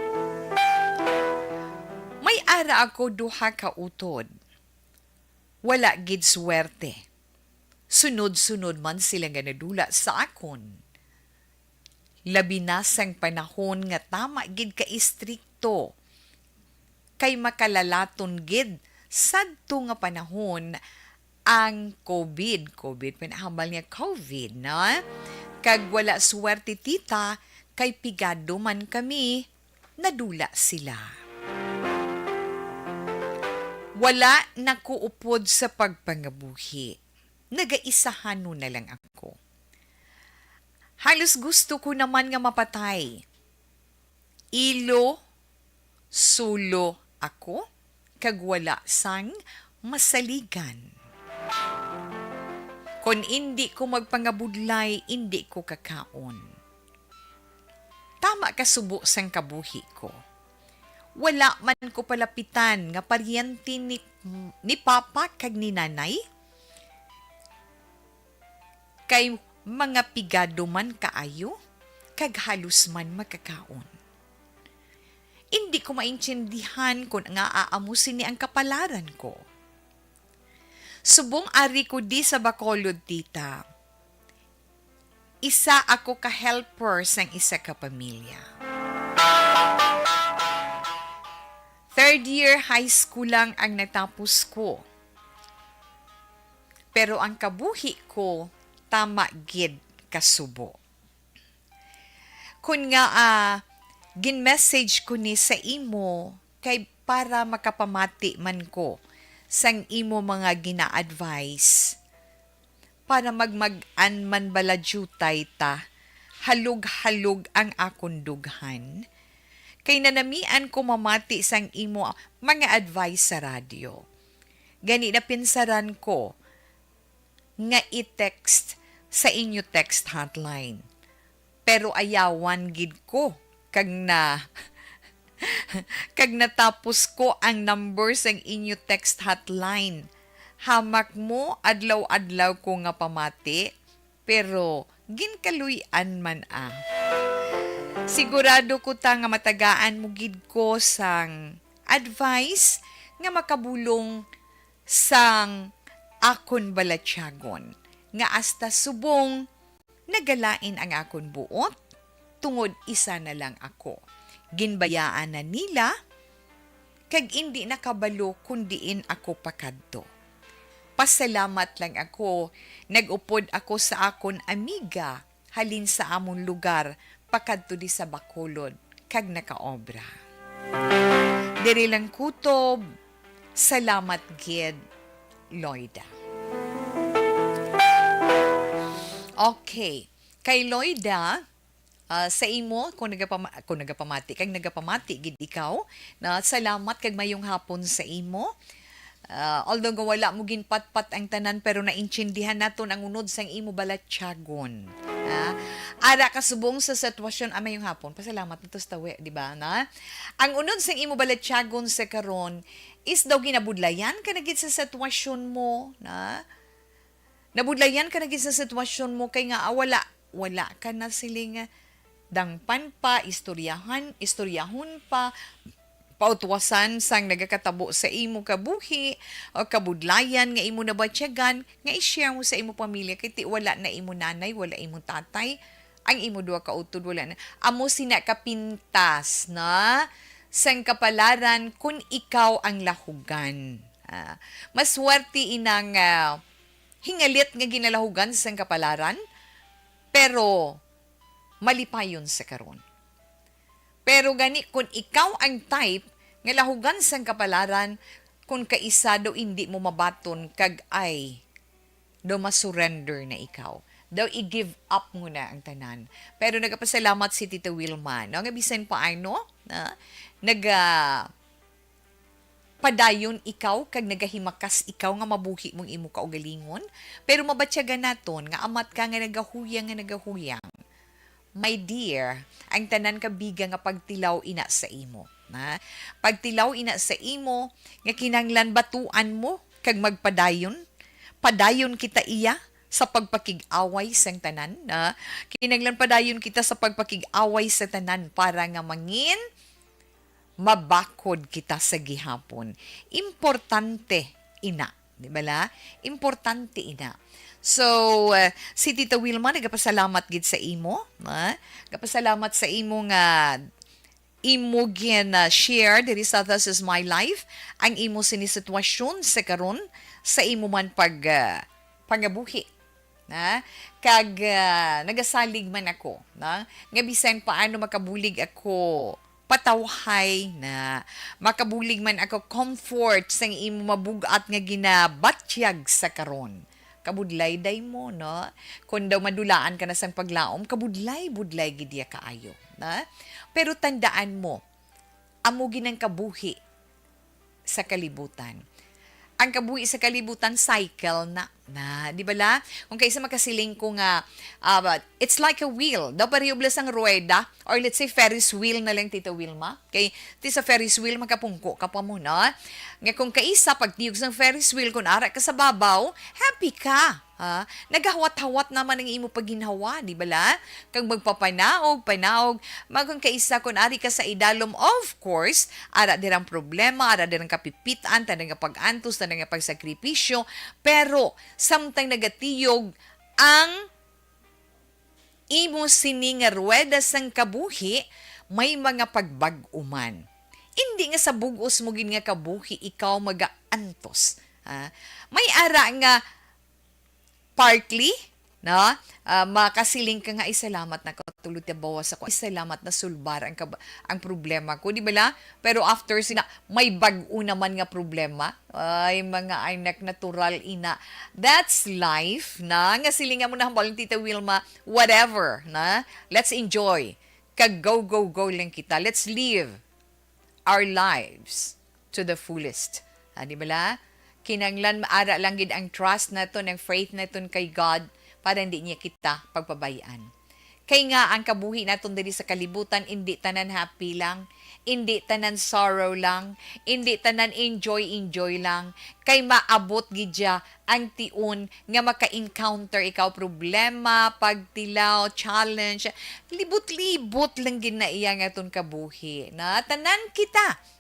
May ara ako duha ka utod. Wala gid swerte. Sunod-sunod man sila nga nadula sa akon. Labi na sang panahon nga tama gid ka istrikto, kay makalalaton gid sadto nga panahon ang covid, covid, pinahambal niya covid, no? Kag wala swerte, tita, kay pigado man kami, nadula sila. Wala na ko upod sa pagpangabuhi. Nagaisahanon na lang ako. Halos gusto ko naman nga mapatay. Ilo, sulo ako, kag wala sang masaligan. Kon indi ko magpangabudlay, indi ko kakaon. Tama ka subo sang kabuhi ko. Wala man ko palapitan nga paryente ni, ni Papa kag ni Nanay, kay mga pigado man kaayo, kag halos man makakaon. Indi ko maintindihan kon ngaa amo sini ang kapalaran ko. Subong ari ko di sa Bacolod, tita. Isa ako ka helper sang isa ka pamilya. Third year high school lang ang natapos ko. Pero ang kabuhi ko, tama gid kasubo. Kun nga, ah, gin-message ko ni sa imo, kay para makapamati man ko sang imo mga gina-advise, para magmag-an man bala diutay ta, halog-halog ang akon dughan. Kay nanamian ko mamati sang imo mga advice sa radyo. Gani napinsaran ko nga i-text sa inyo text hotline. Pero ayawan gid ko kag na kag natapos ko ang number sang inyo text hotline. Hamak mo, adlaw-adlaw ko nga pamati, pero ginkaluy-an man, ah. Sigurado ko ta nga matagaan mo gid ko sang advice nga makabulong sang akon balatyagon, nga hasta subong nagalain ang akon buot, tungod isa na lang ako. Ginbayaan na nila, kag indi na kabalo kon diin ako pakadto. Pasalamat lang ako, nag-upod ako sa akon amiga halin sa amon lugar pakadto di sa Bacolod, kag nakaobra. Diri lang kutob. Salamat gid, Loida. Okay. Kay Loida, ah, sa imo, kung nagapama-, kung nagapamati, kag nagapamati gid ikaw, na salamat kag mayong hapon sa imo. Ah, although nga wala mo ginpatpat ang tanan, pero naintindihan naton ang unod sang imo balatyagon. Ah, ara ka subong sa sitwasyon, ah, mayong hapon. Pasalamat nito sa tawi, di ba, na? Ang unod sang imo balatyagon sa karon is daw ginabudlayan ka na gid sa sitwasyon mo, na? Nabudlayan ka na gid sa sitwasyon mo kay nga, ah, wala, wala ka na siling, ah, dangpan pa, istoryahan, istoryahon pa, pautwasan sang nagakatabo sa imo kabuhi o kabudlayan nga imo nabatyagan nga i-share mo sa imo pamilya kay ti wala na imo nanay, wala imo tatay, ang imo duha ka utod wala na. Amo sina ka pintas na sang kapalaran kun ikaw ang lahugan. Ah, maswerte inang, ah, hingalit nga ginalahugan sang kapalaran, pero malipayon sa karon. Pero gani, kun ikaw ang type nga lahugan sang kapalaran, kun kaisa daw indi mo mabaton kag ay, daw ma-surrender na ikaw. Daw i-give up mo na ang tanan. Pero nagapasalamat si Tita Wilma, no, nga bisan pa ano, na, naga-, padayon ikaw kag nagahimakas ikaw nga mabuhi mong imo kaugalingon, pero mabatyagan naton nga amat ka nga nagahuyang, nga nagahuyang. My dear, ang tanan kabiga nga pagtilaw ina sa imo, ha? Pagtilaw ina sa imo nga kinahanglan batuan mo kag magpadayon. Padayon kita iya sa pagpakig-away sang tanan, ha? Kinahanglan padayon kita sa pagpakig-away sa tanan para nga mangin mabakod kita sa gihapon. Importante ina, di ba la? Importante ina. So, uh, si Tita Wilma, nagapasalamat gid sa imo, ha? Nagapasalamat sa imo nga imo gin, uh, share diri sa This Is My Life, ang imo sini sitwasyon sa karon sa imo man pag, uh, pangabuhi. Na? Kag, ah, nagasalig man ako, na? Nga bisan paano makabulig ako patawhay, na? Makabulig man ako comfort sang imo mabug-at nga ginabatyag sa karon. Kabudlay day mo, no? Kung daw madulaan ka na sang paglaom, kabudlay-budlay gid ya kaayo, na? Pero tandaan mo, amo gid ang kabuhi sa kalibutan. Ang kabuhi sa kalibutan, cycle na. Na, di bala? Kung kaisa makasiling ko nga, ah, it's like a wheel. Daw pareho bala sang rueda, or let's say Ferris wheel na lang, Tita Wilma. Kay ti sa Ferris wheel, makapungko ka pa mo, no? Nga kung kaisa, pagtiyog sang Ferris wheel, kung ara ka sa babaw, happy ka. Ha? Nagahawat-hawat naman ang imo pagginhawa, di bala? Kag magpapanaog, panaog, magon kaisa kun ari ka sa idalom, of course, ara dirang problema, ara dirang kapipitan, tanan nga pag-antos, tanan nga pagsakripisyo, pero samtang nagatiyog ang imo sini nga ruweda sang kabuhi, may mga pagbag-o man. Indi nga sa bug-os mo gid nga kabuhi ikaw magaantos, ha? May ara nga partly, no? Ah, makasiling ka nga, "Ay, salamat na katulod, nabawas ako. Ay, salamat, nasulbar ang kab-, ang problema ko." Di bala? Pero after sina, may bag-o naman nga problema. Ay, mga anak, natural ina. That's life, na? Nga silingan mo na hambal ni Tita Wilma, whatever, na? Let's enjoy. Kag go, go, go lang kita. Let's live our lives to the fullest. Ah, di bala? Kinanglan maara lang gid ang trust naton, ang faith naton kay God para hindi niya kita pagpabay-an. Kay nga ang kabuhi naton diri sa kalibutan, indi tanan happy lang, indi tanan sorrow lang, indi tanan enjoy, enjoy lang. Kay maabot gid siya ang tion nga maka-encounter ikaw problema, pagtilaw, challenge. Libot-libot lang gid na iya nga aton kabuhi. Na tanan kita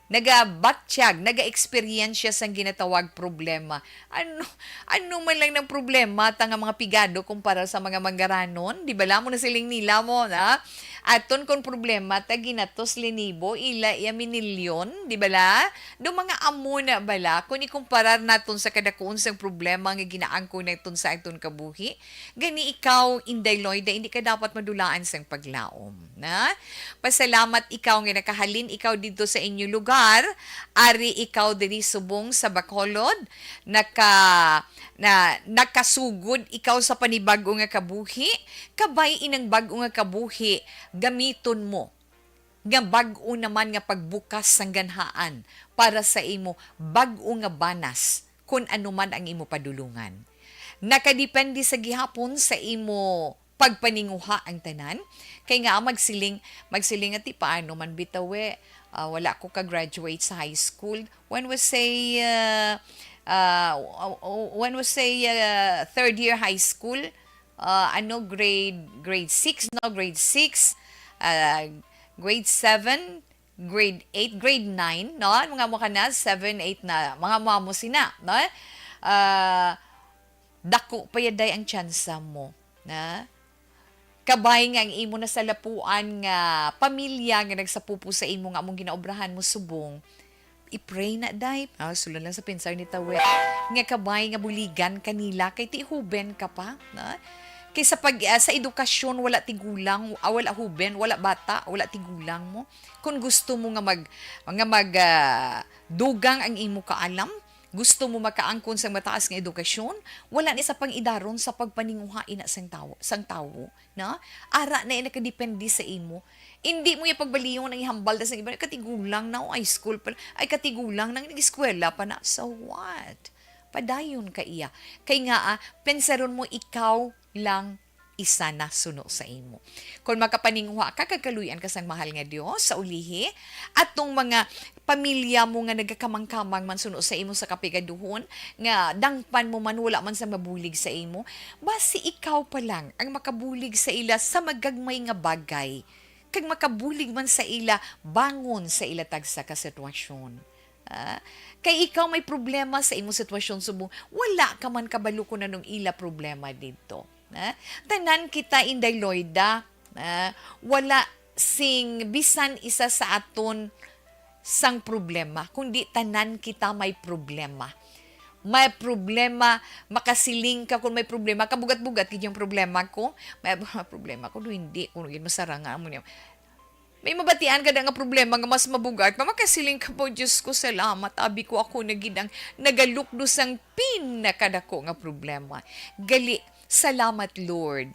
nagabatyag, naga-eksperyensya sang ginatawag problema. Ano, ano man lang ng problema ta nga mga pigado kumpara sa mga manggaranon? Di bala mo na siling nila mo, na? Aton kon problema ta ginatos linibo, ila iya minilyon, di bala? Do mga amo na bala, kung ikumparar naton sa kadakuon sang problema nga ginaangkon naton sa aton kabuhi, gani ikaw, Inday Loida, hindi ka dapat madulaan sang paglaom, na? Pasalamat ikaw nga nakahalin ikaw didto sa inyo lugar, ari ikaw diri subong sa Bacolod, naka-, na, nakasugod ikaw sa panibag-o nga kabuhi, kabay inang bag-o nga kabuhi, gamiton mo nga bag-o naman nga pagbukas sang ganhaan para sa imo bag-o nga banas, kun ano man ang imo padulungan. Nakadepende sa gihapon sa imo pagpaninguha ang tanan. Kay nga, magsiling, magsiling nga, "Ti, paano man bitaw, eh? Ah, wala ko ka-graduate sa high school." When was say, ah, ah, w-, w-, when was say, ah, third year high school? Ah, ano, grade, grade six, no? Grade six, ah, grade seven, grade eight, grade nine, no? Mga mo ka na, seven, eight na, mga mo sina, no? Ah, dako pa yaday ang tsansa mo, na? Kabay nga ang imo nasalapuan nga pamilya nga nagsapupo sa imo nga among ginaobrahan mo subong, i-pray na, day. Ah, sulod lang sa pinsar ni Tawe. Nga kabay nga buligan kanila kay ti huben ka pa, na? Kay sa pag, ah, sa edukasyon, wala tigulang, ah, wala huben, wala bata, wala tigulang mo. Kung gusto mo nga mag-, nga mag, ah, dugang ang imo kaalam, gusto mo makaangkon sang mataas nga edukasyon, wala ni sa pangidaron sa pagpaninguha ina sang tawo, sang tawo, na? Ara na ina kadepende sa imo. Indi mo iya pagbaliyon ang ihambal ta sang iban, "Katigulang na, o high school pa, ay, katigulang na, nag-eskwela pa na." So what? Padayon ka iya. Kay nga, ah, pensaron mo ikaw lang isa na suno sa imo. Kon makapaninguha ka kag kaluy-an ka sang mahal nga Dios, sa ulihi, atong mga pamilya mo nga nagakamang-kamang man suno sa imo sa kapigaduhon, nga dangpan mo man wala man sa mabulig sa imo, basi ikaw pa lang ang makabulig sa ila sa magagmay nga bagay, kag makabulig man sa ila bangon sa ila tagsa ka sitwasyon. Ah, kay ikaw may problema sa imo sitwasyon subong wala ka man kabalo kung anong ila problema didto. Ah, tanan kita, Inday Loida, ah, wala sing bisan isa sa aton sang problema, kundi tanan kita may problema. May problema, makasiling ka kung may problema, kabugat-bugat gid yung problema ko. May problema ko, do hindi ko gid masarang nga amo niya. May mabatian ka na nga problema nga mas mabugat pa, makasiling ka po, "Diyos ko, salamat. Abi ko, ako na gid ang nagalukdo sang pinakadako nga problema. Gali, salamat, Lord."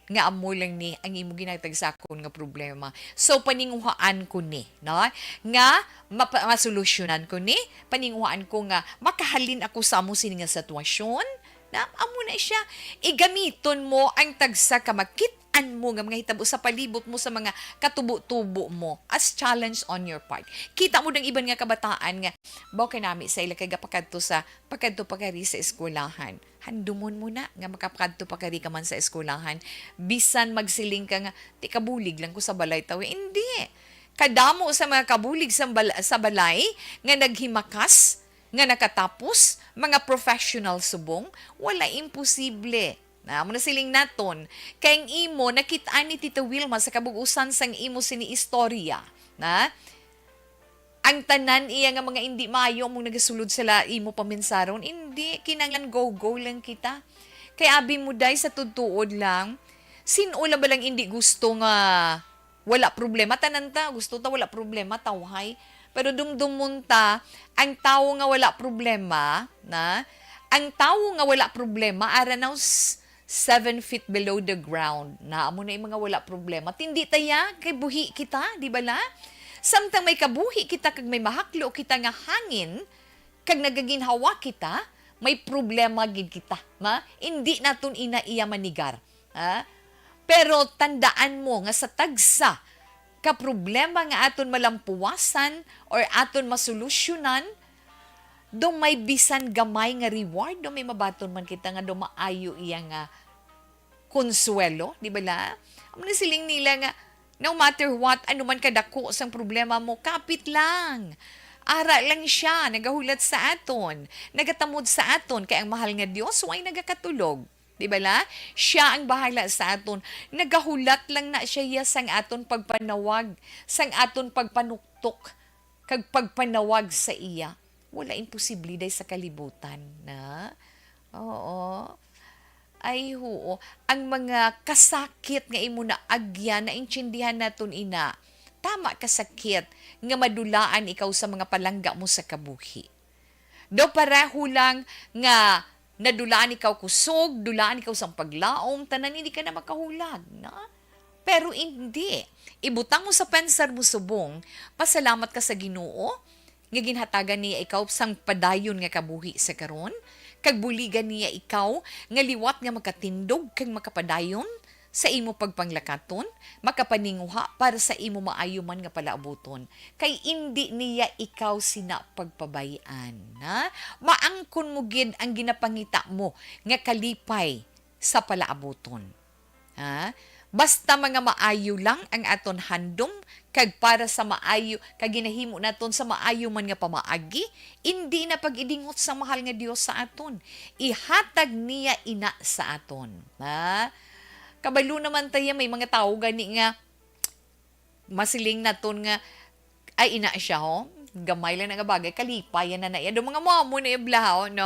nga amo lang ni ang imo ginatagsa akon nga problema. So, paninguhaan ko ni, no? Nga mapa-, masolusyonan ko ni, paninguhaan ko nga makahalin ako sa amo sini nga sitwasyon. Na, amo na siya. Igamiton mo ang tagsa ka makit-an mo nga mga hitabo sa palibot mo, sa mga katubo-tubo mo as challenge on your part. Kita mo dang iban nga kabataan nga, "Baw kay nami sa ila kay gapakadto sa, pakadto pa kari sa eskwelahan." Handumon mo na nga makapakadto pa kari ka man sa eskwelahan. Bisan magsiling ka nga, "Ti, kabulig lang ko sa balay, tawi." Hindi. Kadamo sa mga kabulig sa bal-, sa balay nga naghimakas, nga nakatapos, mga professional subong, wala imposible. Na, amo na siling naton. Kay ang imo, nakit-an ni Tita Wilma sa kabug-usan sang imo sini istorya. Na? Ang tanan iya nga mga indi maayo among nagasulod sa la-, imo paminsaron, indi, kinahanglan go-go lang kita. Kay abi mo, day, sa tuod-tuod lang, sin-o lang ba lang indi gusto nga wala problema? Tanan ta, gusto ta wala problema, tawhay. Pero dumdumon ta, ang tawo nga wala problema, na, ang tawo nga wala problema, ara now s-, seven feet below the ground. Na, amo na yung mga wala problema. Tindi ta ya, kay buhi kita, di ba la? Samtang may kabuhi kita kag may mahaklo kita nga hangin, kag nagaginhawa kita, may problema gid kita. Ma, hindi naton ina iya manigar. Ha? Pero tandaan mo nga sa tagsa ka problema nga aton malampuwasan or aton masolusyonan, do may bisan gamay nga reward, do may mabaton man kita nga do maayo iya nga konsuwelo, di ba la? Amo na siling nila nga, "No matter what, ano man kadako sang problema mo, kapit lang. Ara lang siya, nagahulat sa aton, nagatamod sa aton, kay ang mahal nga Dios way nagakatulog." Di ba la? Siya ang bahala sa aton. Nagahulat lang na siya iya sang aton pagpanawag, sang aton pagpanuktok, kag pagpanawag sa iya. Wala imposible day sa kalibutan, na? Oo. Ay, huo. Ang mga kasakit nga imo naagyan, naintindihan naton ina. Tama ka sakit nga madulaan ikaw sa mga palangga mo sa kabuhi. Daw pareho lang nga nadulaan ikaw kusog, dulaan ikaw sang paglaom, tanan hindi ka na makahulag, na? Pero hindi. Ibutang mo sa pensar mo subong, pasalamat ka sa Ginoo, nga ginhatagan niya ikaw sang padayon nga kabuhi sa karon, kag buligan niya ikaw nga liwat nga makatindog kag makapadayon sa imo pagpanglakaton, makapaninguha para sa imo maayo man nga palaabuton, kay indi niya ikaw sina pagpabay-an, ha? Maangkon mo gid ang ginapangita mo nga kalipay sa palaabuton. Ha? Basta mga maayo lang ang aton handom, kag para sa maayo, kag ginahimo naton sa maayo man nga pamaagi, indi na pag-idingot sa mahal nga Dios sa aton. Ihatag niya ina sa aton. Ha? Kabalo naman tayo, may mga tawo gani nga masiling naton nga, "Ay, ina siya, ho. Gamay lang na nga bagay, kalipayan na na iya." Do mga mo, mo na iya blahaw, no?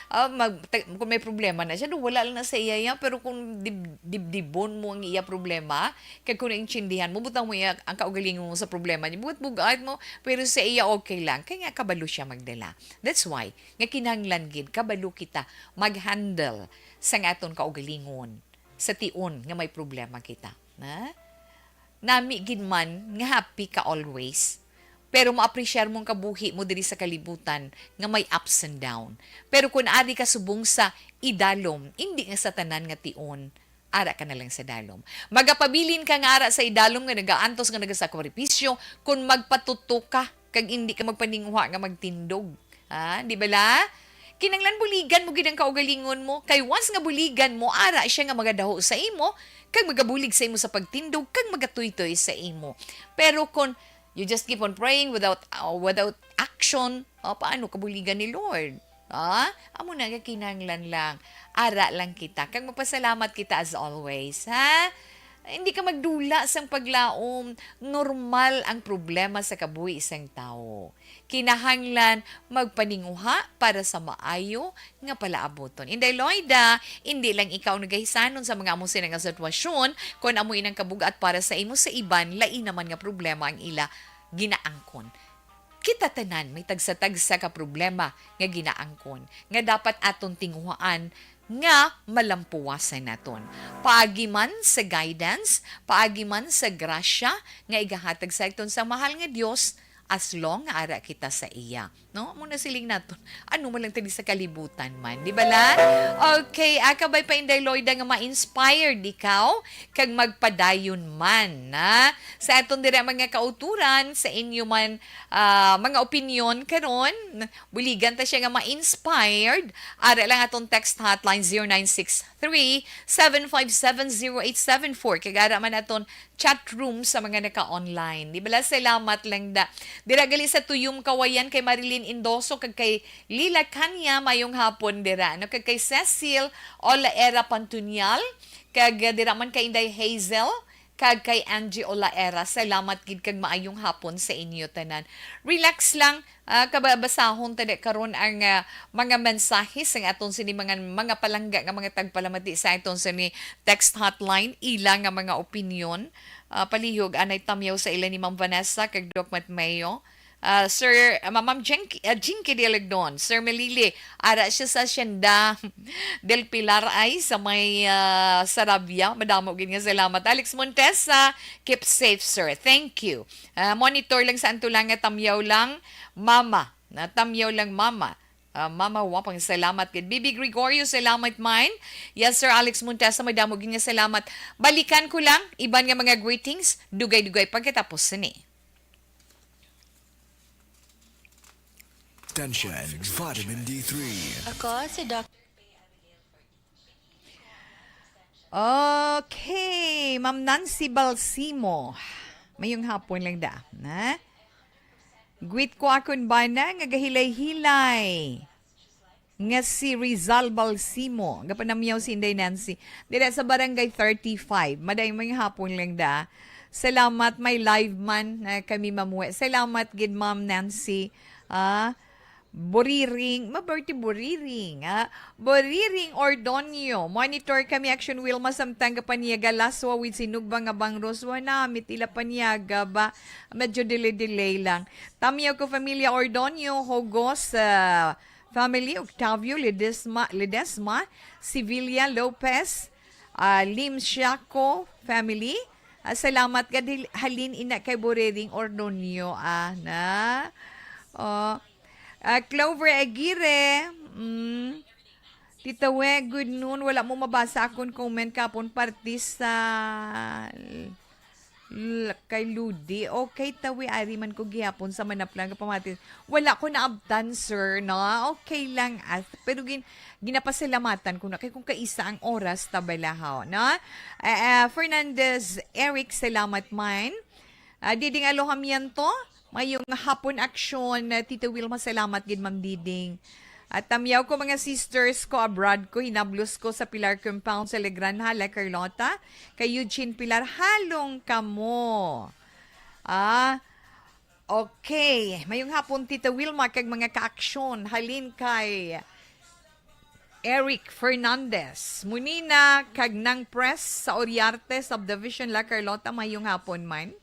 Ah, mag-, ta-, kung may problema na siya, do wala lang na sa iya yan. Pero kung dib-, dibdibon mo ang iya problema, kag kung naintindihan mo, butang mo iya ang kaugalingon mo sa problema niya, bugat-bugat mo, pero sa iya okay lang. Kaya nga, kabalo siya magdala. That's why, nga kinahanglan gid, kabalo kita mag-handle sa nga aton kaugalingon sa tion nga may problema kita. Na? Nami gid man nga happy ka always, pero maapresyar mo ang kabuhi mo diri sa kalibutan nga may ups and down. Pero kun ari ka subong sa idalom, indi nga sa tanan nga tion, ara ka na lang sa dalom. Magapabilin ka nga ara sa idalom nga nagaantos nga nagasakripisyo kun magpatuto ka kag indi ka magpaninguha nga magtindog. Ha? Di ba la? Kinahanglan buligan mo gid ang kaugalingon mo, kay once nga buligan mo, ara siya nga magadaho sa imo, kag magabulig sa imo sa pagtindog, kag magatuytoy sa imo. Pero kon you just keep on praying without, uh, without action, oh, paano ka buligan ni Lord? Ah, amo na nga kinahanglan lang. Ara lang kita. Kag magpasalamat kita as always, ha? Hindi ka magdula sang paglaom. Normal ang problema sa kabuhi sang tawo. Kinahanglan magpaninguha para sa maayo nga palaabuton. Inday Loida, indi lang ikaw nagahisanon sa mga amo sina nga sitwasyon, kon amo inang kabugat para sa imo, sa iban, lain naman nga problema ang ila ginaangkon. Kita tanan may tagsa-tagsa ka problema nga ginaangkon nga dapat aton tinguhaan nga malampuwasan naton. Paagi man sa guidance, paagi man sa grasya nga igahatag sa aton sa mahal nga Dios, as long nga ara kita sa iya. No? Amo na siling naton. Ano man lang tani sa kalibutan man, di ba la? Okay, akabay pa Inday Loida nga ma-inspired ikaw kag magpadayon man na sa aton dira mga kauturan, sa inyo man, ah, mga opinyon karon, buligan ta siya nga ma-inspired. Ara lang aton text hotline zero nine six three, seven five seven, zero eight seven four. Kag ara man aton chat room sa mga naka-online. Di bala, salamat lang da. Dira gali sa Tuyom Kawayan kay Marilyn Indoso kag kay Lila Kanya, mayong hapon dira. Ano, kag kay Cecil Olaera Pantunyal, kag, ah, dira man kay Inday Hazel, kag kay Angie Olaera. Salamat gid kag maayong hapon sa inyo tanan. Relax lang, ah, kababasahon ta di karon ang, ah, mga mensahe sang aton sini mga, mga palangga nga mga tagpalamati sa aton sini text hotline, ila nga mga opinyon. Ah, palihog anay tamyaw sa ila ni Ma'am Vanessa kag Doc Matmeo. Ah, Sir, ah, Ma-, Ma'am Jinky, ah, Jinky Dialagdon, Sir Melili, ara siya sa Hacienda del Pilar ay sa may, ah, Sarabia. Madamo gid nga salamat. Alex Montesa, keep safe, sir. Thank you. Ah, monitor lang sa Antulanga, tamyaw lang, mama. Na tamyaw lang, mama. Ah, Mama Wapang, salamat gid. Bibi Gregorio, salamat man. Yes, Sir Alex Montesa, madamo gid nga salamat. Balikan ko lang, iban nga mga greetings, dugay-dugay pagkatapos sini. Attention, vitamin D three. Ako si Doc. Okay, Ma'am Nancy Balsimo. Mayong hapon lang da, na? Gwit ko akon bana nga gahilay-hilay nga si Rizal Balsimo. Gapanamyaw si Inday Nancy. Dira sa Barangay thirty-five. Maday, mayong hapon lang da. Salamat, may live man na kami mamuwi. Salamat gid, Ma'am Nancy. Ah, Buriring, maberti Buriring, ah. Buriring Ordonio, monitor kami, Action Wilma, samtang Kapaniaga, Laswa with Sinugba nga bangros, wa na, mitila Paniaga ba? Medyo delay-delay lang. Tamyaw ko, Familia Ordonio, Hogos, ah, family, Octavio, Ledesma, Ledesma, Sevilla Lopez, ah, Lim Siaco family. Ah, salamat gid, halin ina kay Buriring Ordonio, ah, na. Oh. Ah, Clover Aguirre, mm, Tita We, good noon. Wala mo mabasa akon comment kapon parte sa l-, l-, kay Ludi. Okay, tawi, ari man ko gihapon sa manaplang nga pamati. Wala ko naabtan, sir, no? Okay lang. As, pero gin-, ginapasalamatan ko na kay kung kaisa ang oras, tabalahaw, no? Ah, ah, Fernandez Eric, salamat man. Ah, Diding Alojamiento, mayong hapon aksyon. Ah, Tito Wilma, salamat gid, Ma'am Diding. At tamyaw ko, mga sisters ko, abroad ko, hinablos ko sa Pilar Compound sa Legranja, La Carlota, kay Eugene Pilar, halong kamo. Ah, okay. Mayong hapon, Tita Wilma, kag mga kaaksyon. Halin kay Eric Fernandez. Munina, kag Nang Press sa Oriarte Subdivision, La Carlota, mayong hapon man.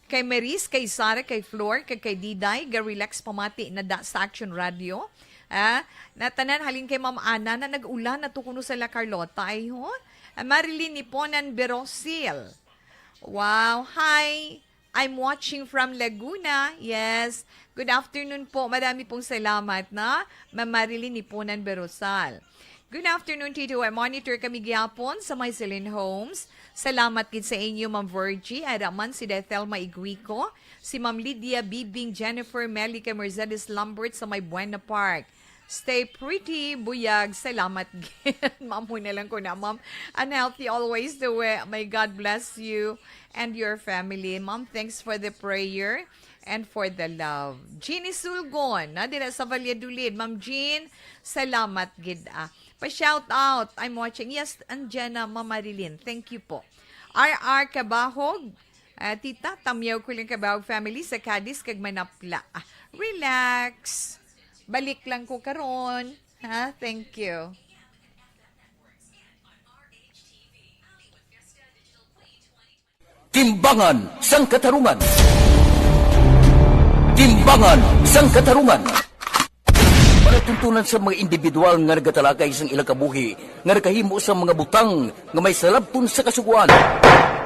Kay Maris, kay Sara, kay Flor, kag kay Diday, ga-relax pamati na da sa Action Radio. Ah, natanan halin kay Ma'am Ana na nag-ulan na to kuno sa La Carlota, ay ho. Ah, Marilyn Niponan Berosil. Wow, hi. I'm watching from Laguna. Yes. Good afternoon po. Marami pong salamat na Ma'am Marilyn Niponan Berosal. Good afternoon, Tito. I monitor kami gihapon sa may Celine Homes. Salamat gid sa inyo, Ma'am Virgie. Ara man si Dethelma Iguico, si Ma'am Lydia Bibing, Jennifer, Melly, kay Mercedes Lambert sa may Buena Park. Stay pretty, buyag. Salamat gid. Ma'am, mo na lang ko na, ma'am. And healthy always, the way. May God bless you and your family. Ma'am, thanks for the prayer and for the love. Jeannie Sulgon, na dira sa Valladolid. Ma'am Jean, salamat gid, ah. Pa-shout out. I'm watching. Yes, and Jenna, Ma'am Marilyn. Thank you po. R R Kabahog, ah, Tita, tamyaw ko lang Kabahog family sa Cadiz kag Manapla. Ah, relax. Balik lang ko karon. Ha? Thank you. Timbangan sang Katarungan. Timbangan sang Katarungan. Para Tuntunan sa mga individual nga nagatalakay sang ilang kabuhi nga nakahimo sa mga butang nga may salabton sa Kasugoan.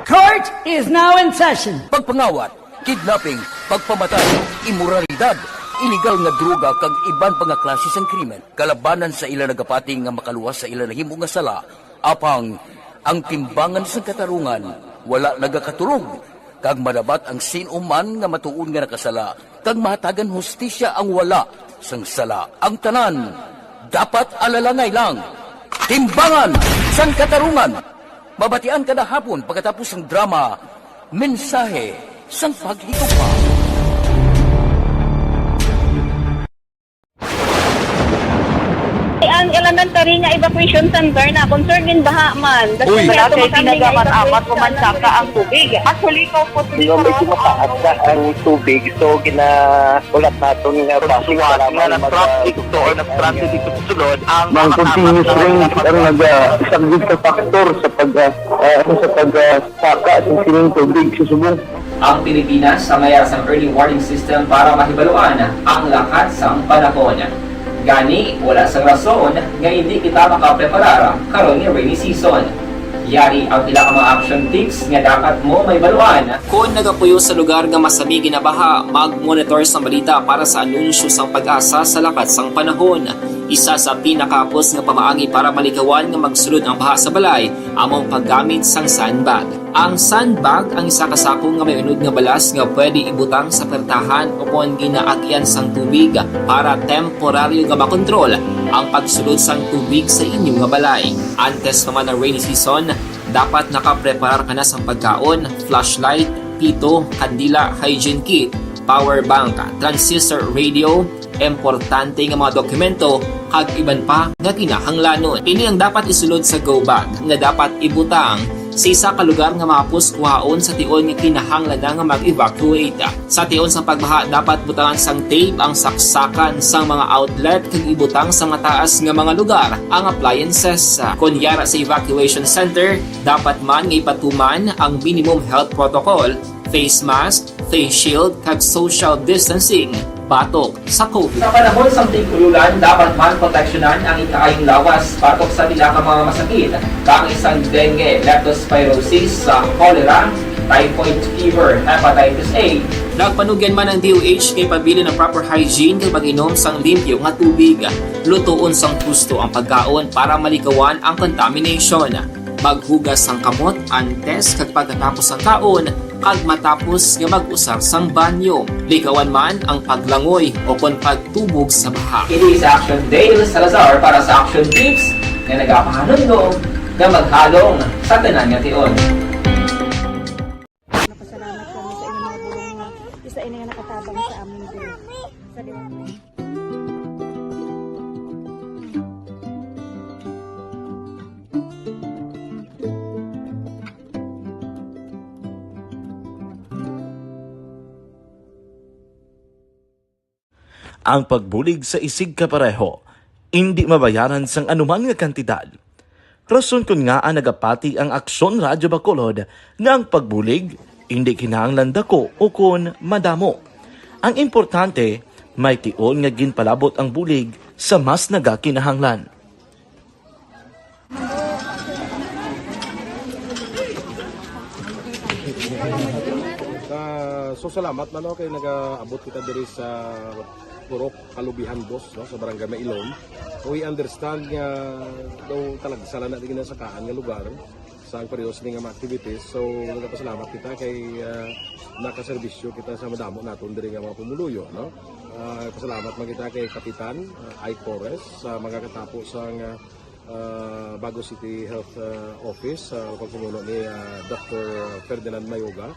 Court is now in session. Pagpangawat, kidnapping, pagpamatay, imoralidad, iligal nga droga kag iban pa nga klase sang krimen kalabanan sa ila nagapati nga makaluwas sa ila nahimo nga sala. Apang ang timbangan sang katarungan wala nagakatulog, kag madabat ang sin-o man nga matuod nga nakasala, kag mahatagan hustisya ang wala sang sala. Ang tanan dapat alalangay lang. Timbangan sang katarungan. Mabatian kada hapon pagkatapos sang drama, Mensahe sang Paghigugma. Ang elementary nga evacuation center na concerned in baha man. Uy. Wala kay pinagamat-amat, pumansaka ang tubig. Actually, ikaw po, Hindi, medyo mataas na ang tubig. So, ginahulat naton nga bus nga na traffic to or nag-transit dito sa sulod ang mga continuous rain ang nag-, ah, isang big factor sa pag, ah, ah, ano, sa pag, ah, saka sa sining tubig sa subong. Ang Pilipinas sa mayara sang early warning system para mahibaluan ang lakat sang panahon. Gani, wala sang rason nga indi kita makapreparar karon nga rainy season. Yari ang pila ka mga action tips nga dapat mo mahibaluan. Kon nagapuyo sa lugar nga masami ginabaha, mag-monitor sang balita para sa anunsyo sang PAGASA sa lakat sang panahon. Isa sa pinakahapos nga pamaagi para malikawan nga magsulod ang baha sa balay amo ang paggamit sang sandbag. Ang sandbag ang isa ka sako nga may unod nga balas nga pwede ibutang sa pertahan o kon ginaagyan sang tubig para temporaryo nga makontrol ang pagsulod sang tubig sa inyo nga balay. Antes pa man ang rainy season, dapat nakapreparar ka na sang pagkaon, flashlight, pito, kandila, hygiene kit, power bank, transistor radio, importante nga mga dokumento, kag iban pa nga kinahanglanon. Ini ang dapat isulod sa go bag nga dapat ibutang sa isa ka lugar nga mahapos kuhaon sa tion nga kinahanglan na nga mag-evacuate. Sa tion sang pagbaha, dapat butangan sang tape ang saksakan sang mga outlet kag ibutang sa mataas nga mga lugar ang appliances. Kon yara sa evacuation center, dapat man nga ipatuman ang minimum health protocol, face mask, face shield, kag social distancing batok sa COVID. Sa panahon sang tig-ululan, dapat man proteksyonan ang ikaayong lawas batok sa pila ka mga masakit, kaangay sang dengue, leptospirosis, sa cholera, typhoid fever, hepatitis A. Nagpanugyan man ang D O H nga ipabilin ang proper hygiene kag pag-inom sang limpyo nga tubig. Lutoon sang husto ang pagkaon para malikawan ang contamination. Maghugas sang kamot antes kag pagkatapos sang kaon, kag matapos nga mag-usar sang banyo. Likawan man ang paglangoy o kon pagtubog sa baha. Ini si Action Dale Salazar para sa Action Tips nga nagapahanumdom nga maghalong sa tanan nga tion. Napasalamat kami sa inyong mga pulong nga isa ini nga nakatabang sa amin diri. Salamat. Ang pagbulig sa isigkapareho indi mabayaran sang anuman nga kantidad. Rason kon ngaa nagapati ang Aksyon Radyo Bacolod nga ang pagbulig indi kinahanglan dako ukon madamo. Ang importante, may tion nga ginpalabot ang bulig sa mas nagakinahanglan. Ah, so, salamat man, no, kay nagaabot kita diri sa Purok Kalubihan Dos, no, sa Barangay Mailom. We understand nga daw talagsa lang na di ginasakaan nga lugar sa ang pareho sini nga mga activities. So, nagapasalamat kita kay, ah, nakaserbisyo kita sa madamo naton diri nga mga pumuluyo, no? Ah, pasalamat man kita kay Kapitan, ah, Ike Torres, sa mga katapo sa nga, ah, Bago City Health, ah, Office, sa pagpamuno ni, ah, Doctor Ferdinand Mayoga,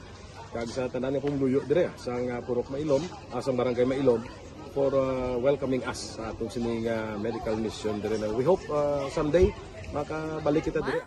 kag sa tanan nga pumuluyo dire, ah, sa nga Purok Mailom, ah, sa Barangay Mailom, for, ah, welcoming us sa atong sining, ah, medical mission dire na. We hope, ah, someday makabalik kita dire.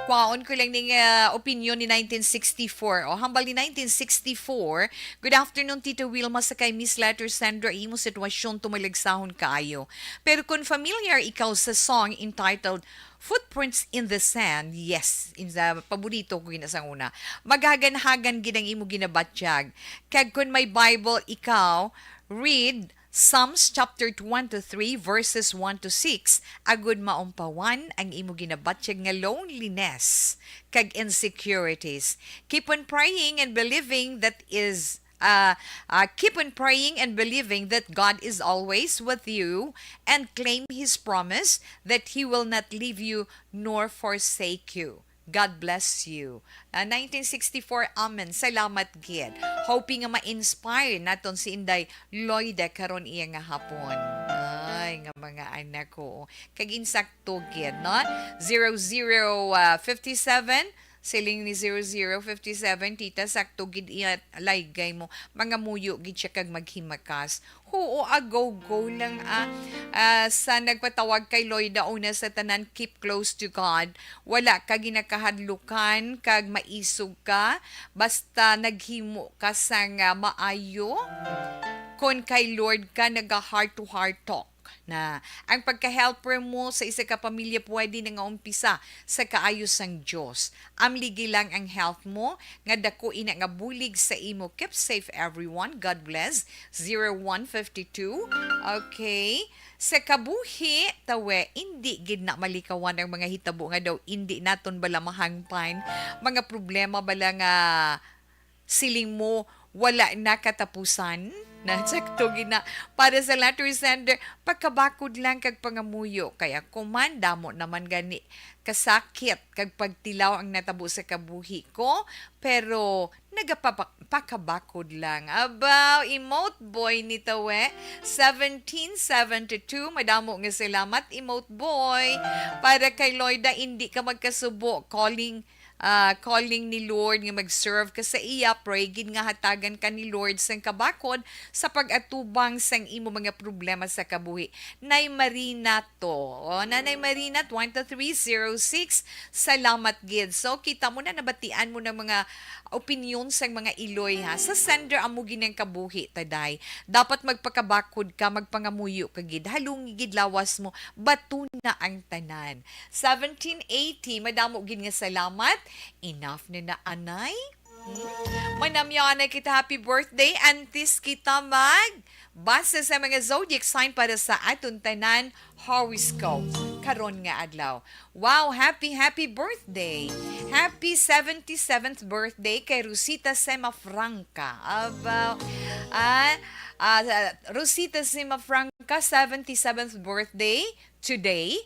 Kwaon ko lang ning, ah, opinion ni nineteen sixty-four. O, hambal ni nineteen sixty-four, "Good afternoon, Tito Wilma, sa kay Miss Letter Sandra, imo sitwasyon tumalagsahon kaayo. Pero kung familiar ikaw sa song entitled Footprints in the Sand," yes, in the, paborito ko gina sang una. Maghaganhagan gid ang imo ginabatyag. Kag kung may Bible ikaw, read Psalms chapter twenty-three, verses one to six, agud maumpawan ang imo ginabatyag nga loneliness kag insecurities. Keep on praying and believing that is uh, uh, keep on praying and believing that God is always with you, and claim His promise that He will not leave you nor forsake you. God bless you. Ah, nineteen sixty-four, amen. Salamat gid. Hoping nga ma-inspire naton si Inday Loida karon iya nga hapon. Ay, nga mga anak ko. Kag insakto gid, no? Zero zero, ah, fifty-seven, siling ni zero zero fifty-seven, "Tita, sakto gid iya laygay mo. Mangamuyo gid siya kag maghimakas." Oo, a go-go lang, ah. Ah, sa nagpatawag kay Loida, una sa tanan, keep close to God. Wala ka ginakahadlukan kag maisog ka, basta naghimo ka sang, ah, maayo. Kon kay Lord ka, naga heart to heart talk na. Ang pagka-helper mo sa isa ka pamilya pwede na nga umpisa sa kaayo sang Dios. Amligi lang ang health mo, nga dako ina nga bulig sa imo. Keep safe, everyone. God bless. Zero one fifty-two. Okay. Sa kabuhi, tawe, indi gid na malikawan ang mga hitabo nga daw indi naton bala mahangpan. Mga problema bala nga siling mo, wala na katapusan? Na, sakto gid na. Para sa letter sender, pagkabakod lang kag pangamuyo. Kay ako man, damo naman gani kasakit kag pagtilaw ang natabo sa kabuhi ko, pero nagapapa-, pakabakod lang. Abaw, emote boy ni Tawe, seventeen seventy-two. Madamo nga salamat, emote boy. Para kay Loida, indi ka magkasubo. Calling, ah, calling ni Lord nga mag-serve ka sa iya. Pray gid nga hatagan ka ni Lord sang kabakod sa pag-atubang sang imo mga problema sa kabuhi. Nay Marina to. O, Nanay Marina, twenty-three zero six, salamat gid. So, kita mo na, nabatian mo ng mga opinyon sang mga iloy, ha. Sa sender, amo gid ang kabuhi, taday. Dapat magpakabakod ka, magpangamuyo ka gid. Halungi gid lawas mo, bato na ang tanan. Seventeen eighty, madamo gid nga salamat. Enough na na, anay. Hmm? Manamyaanay kita, happy birthday. Antes kita mag basa sa mga zodiac sign para sa aton tanan horoscope karon nga adlaw. Wow, happy, happy birthday. Happy seventy-seventh birthday kay Rosita Semafranca. Aba, ah, ah, Rosita Semafranca, seventy-seventh birthday today.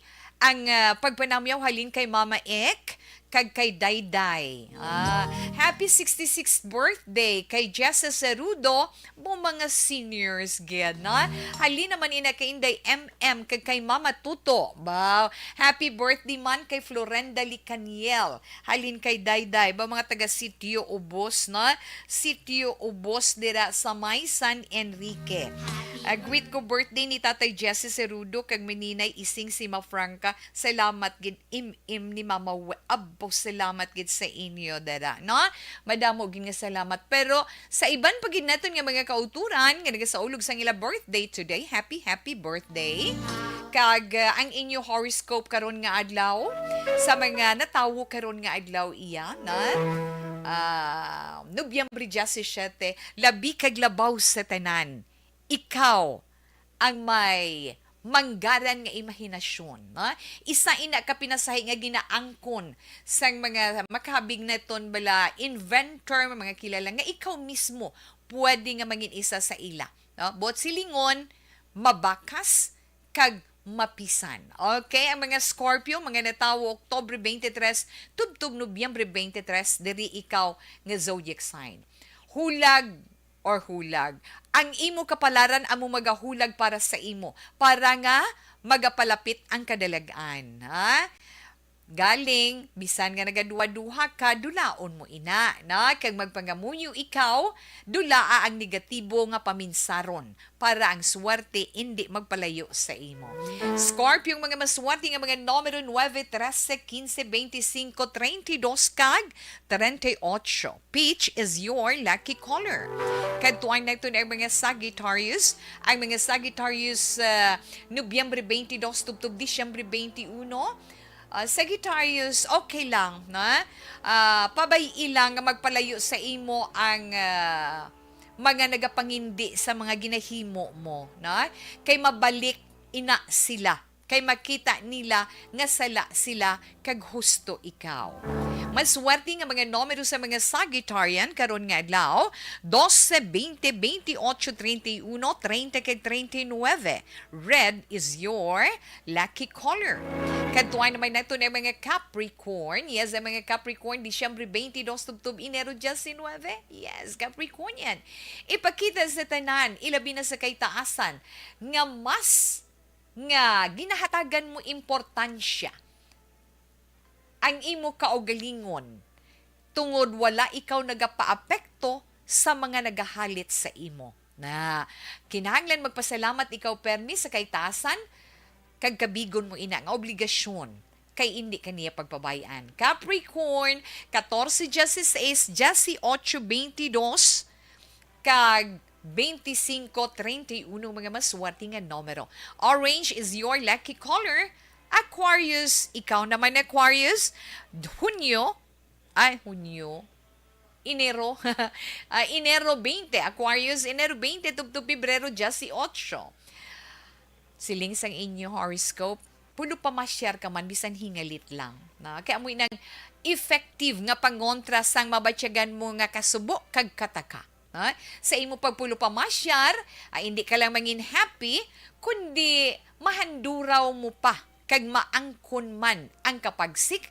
Ang, ah, pagpanamyaw halin kay Mama Ek kag kay Dayday. Ah, happy sixty-sixth birthday kay Jessa Cerudo, mo mga seniors gid, no? Halin naman ina kay Inday M M kag kay Mama Tuto. Ba, happy birthday man kay Florenda Licaniel. Halin kay Dayday, ba, mga taga Sitio Ubos, no? Sitio Ubos dira sa may San Enrique. Ah, greet ko birthday ni Tatay Jesse Cerudo kag Mininay Ising Sima Franca. Salamat gid, im-im ni Mama We-, abo, salamat gid sa inyo dira, no? Madamo gid nga salamat. Pero sa iban pa gid naton nga mga kauturan nga nagasaulog sang ila birthday today, happy, happy birthday. Kag, uh, ang inyo horoscope karon nga adlaw, sa mga natawo karon nga adlaw, iya na, ah, Nobyembre diyasisiete, labi kag labaw sa tanan, ikaw ang may manggaran nga imahinasyon, no? Isa ina ka pinasahi nga ginaangkon sang mga makabig naton bala inventor, mga kilala nga ikaw mismo pwede nga mangin isa sa ila, no? Buot silingon, mabakas kag mapisan. Okay, ang mga Scorpio, mga natawo Oktubre twenty-three, tubtob Nobyembre twenty-three, diri ikaw nga zodiac sign. Hulag or hulag. Ang imo kapalaran amo magahulag para sa imo, para nga magapalapit ang kadalag-an, ha? Galing, bisan nga nagaduha-duha ka, dulaon mo ina, na? Kag magpangamuyo ikaw, dulaa ang negatibo nga paminsaron para ang swerte indi magpalayo sa imo. Scorpio, ang mga maswerte nga mga numero nuebe, trese, kinse, bente singko, treinta y dos kag treinta y ocho. Peach is your lucky color. Kadtuan naton ang mga Sagittarius. Ang mga Sagittarius, ah, Nobyembre twenty-two tubtob Disyembre twenty-one. Ah, Sagittarius, okay lang, na? Ah, pabay-i lang nga magpalayo sa imo ang, ah, mga nagapangindi sa mga ginahimo mo, na? Kay mabalik ina sila, kay makita nila nga sala sila kag husto ikaw. Maswerte nga mga numero sa mga Sagittarian karon nga adlaw, dose, bente, bentiocho, treinta y uno, treinta kag treinta y nuebe. Red is your lucky color. Kadtuan naman nato na mga Capricorn. Yes, ang mga Capricorn, Disyembre twenty-two tubtob Enero diecinuebe. Yes, Capricornian. Ipakita sa tanan, ilabi na sa kay taasan, nga mas nga ginahatagan mo importansya ang imo kaugalingon, tungod wala ikaw nagapaapekto sa mga nagahalit sa imo. Na, kinahanglan magpasalamat ikaw permi sa kay taasan, kag kabigon mo ina nga obligasyon, kay indi ka niya pagpabay-an. Capricorn, katorse dieciséis, dieciocho veintidós, kag veinticinco treinta y uno, mga maswerte nga numero. Orange is your lucky color. Aquarius, ikaw naman, Aquarius, Hunyo, ay, Hunyo, Enero, ah, Enero twenty, Aquarius, Enero twenty tubtob Pebrero dieciocho. Siling sang inyo horoscope, puno pamasyar ka man, bisan hingalit lang. Na, kay amoy nang effective nga pangontra sang mabatyagan mo nga kasubo kag kataka. Ha? Sa imo pagpulo pamasyar, ay hindi ka lang mangin happy, kundi mahanduraw mo pa kag maangkon man ang kapagsik,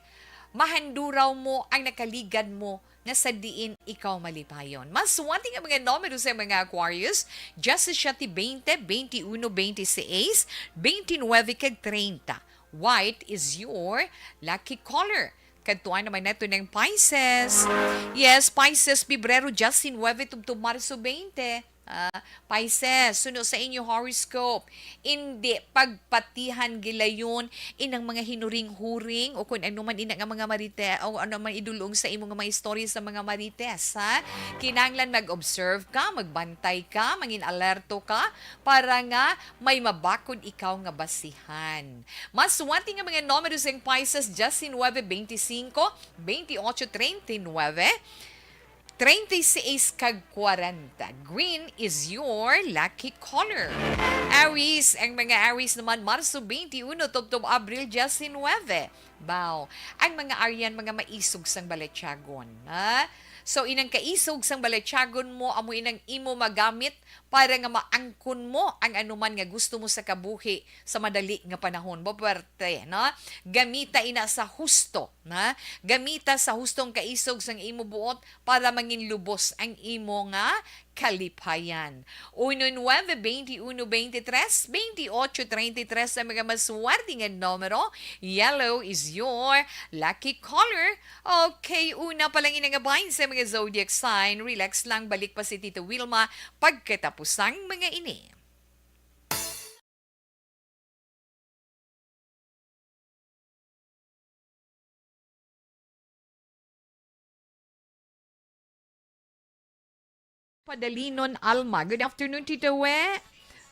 mahanduraw mo ang nakaligad mo nga sa diin ikaw malipayon. Maswerte nga mga numero sa mga Aquarius, diyasisiete, bente, bente uno, bente seis, bente nuebe, kag treinta. White is your lucky color. Kadtuan naman nato ng Pisces. Yes, Pisces, Pebrero diyasinuebe tubtob Marso twenty. Ah, Pisces, suno sa inyo horoscope, indi pagpatihan gilayon inang mga hinuring-huring o kung ano man ina nga mga marite o ano man idulong sa imo nga mga istorya sa mga marites, ha? Kinahanglan mag-observe ka, magbantay ka, mangin alerto ka para nga may mabakod ikaw nga basihan. Maswerte nga mga numero sang Pisces, diyasinuebe, bente singko, bente otso, treinta y nuebe, treinta y seis kag kwarenta. Green is your lucky color. Aries, ang mga Aries naman, Marso bente uno tubtob Abril diyasinuebe. Baw, ang mga Arian, mga maisog sang balatyagon, ha? So, inang kaisog sang balatyagon mo, amo inang imo magamit para nga maangkon mo ang anuman nga gusto mo sa kabuhi sa madali nga panahon. Mapwerte, no? Gamita ina sa husto, na? Gamita sa hustong kaisog sang imo buot para manginlubos ang imo nga kalipayan. Uno nuebe, bente uno, bente tres, bente otso, treinta y tres ang mga maswerte nga numero. Yellow is your lucky color. Okay, una pa lang ini nga bahin sa mga zodiac sign. Relax lang, balik pa si Tita Wilma pagkatapusang mga ini. Padalinon Alma. Good afternoon, Tita We.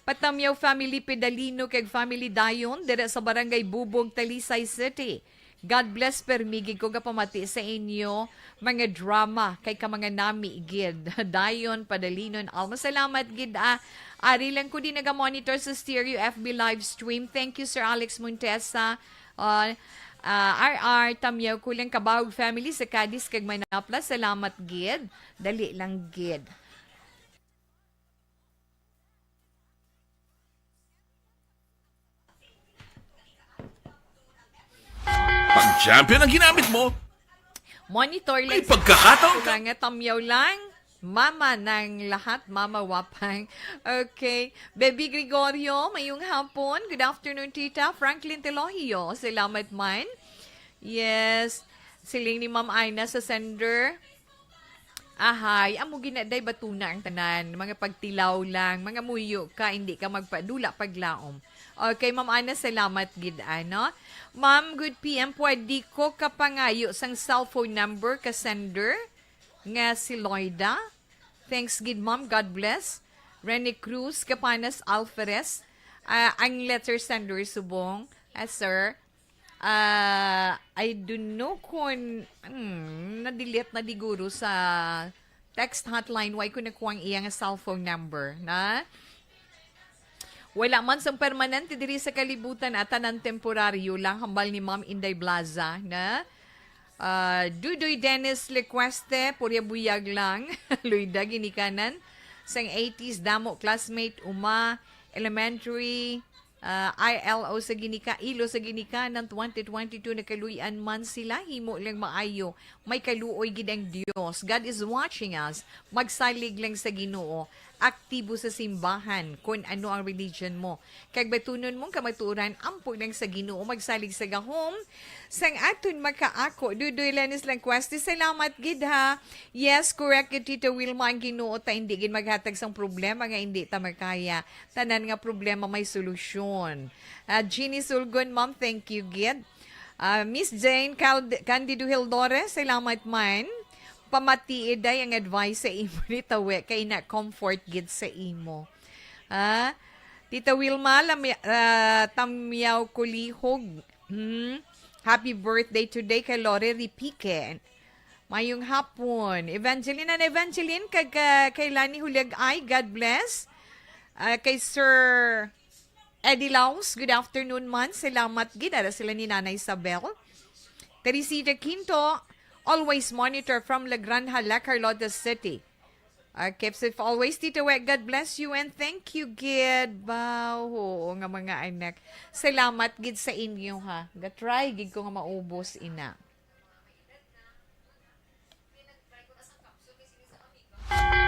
Patamyaw family Pedalino kag family Dayon dira sa Barangay Bubog, Talisay City. God bless, permi gid ko gapamati sa inyo mga drama kay ka mga nami gid. Dayon, Padalinon Alma. Salamat gid, ah. Ari lang ko din naga-monitor sa Stereo F B live stream. Thank you, Sir Alex Montesa. Ah, ah, R R, tamyaw ko lang, Kabawog family sa Cadiz kag Manapla. Salamat gid. Dali lang gid. Pag champion ang ginamit mo, monitor lang. May pagkakataon ka. Nga tamyaw lang. Mama ng lahat, Mama Wapang. Okay. Baby Gregorio, mayong hapon. Good afternoon, Tita. Franklin Telohio, salamat man. Yes. Siling ni Ma'am Aina sa sender. Ahay, amo gina day batuna ang tanan. Mga pagtilaw lang, mga muyo ka, hindi ka magpadula paglaom. Okay, Ma'am Ana, salamat gid, ano? Ma'am, good P M, pwede ko kapangayo sang cellphone number ka sender nga si Loida? Thanks gid, Ma'am. God bless. Rene Cruz, Capanas Alferez. Ah, ang letter sender subong, ah, sir, Ah, I don't know kung, hmm, na-delete na diguro sa Text hotline, why ko nakuha ang iya nga cellphone number, na? Wala man sang permanente diri sa kalibutan, at tanan temporaryo lang, hambal ni Ma'am Inday Blaza, na? Ah, Dudoy Dennis Lecueste, purya buyag lang. Luyda ginikanan. Sang eighties, damo classmate, uma, elementary, ah, I L O sa ginika-, ilo sa ginikanan, twenty twenty-two, nakaluy-an man sila, himo lang maayo. May kaluoy gid ang Dios. God is watching us. Magsalig lang sa Ginoo. Aktibo sa simbahan, kun ano ang religion mo. Kag batunon mong kamatuoran, ampo lang sa Ginoo. Magsalig sa gahom. Sang aton makaako, Dudoy Lenis Lanqueste, salamat gid ha. Yes, correct gid, Tita Wilma, ang Ginoo ta hindi gid maghatag sang problema nga hindi ta makaya. Tanan nga problema may solusyon. Ah, Jeannie Sulgon, Ma'am, thank you gid. Ah, Miss Jane Cald-, Candido Hildores, salamat man. Pamatii day ang advice sa imo ni Tawe, kay na comfort gid sa imo. Ah, Tita Wilma, lamya-, ah, Tamyaw Kulihog. Hmm. Happy birthday today kay Lore Ripique. Mayong hapon. Evangeline and Evangeline, kag, ah, kay Lani Huliag-ay, God bless. Ah, kay Sir Eddie Laus, good afternoon man. Salamat gid, ara sila ni Nanay Isabel. Teresita Quinto, always monitor from La Granja, La Carlota City. Ah, keep safe always, Tito Wek. God bless you and thank you gid. Ba, oo nga, mga anak. Salamat gid sa inyo, ha. Gatry gid ko nga maubos ina.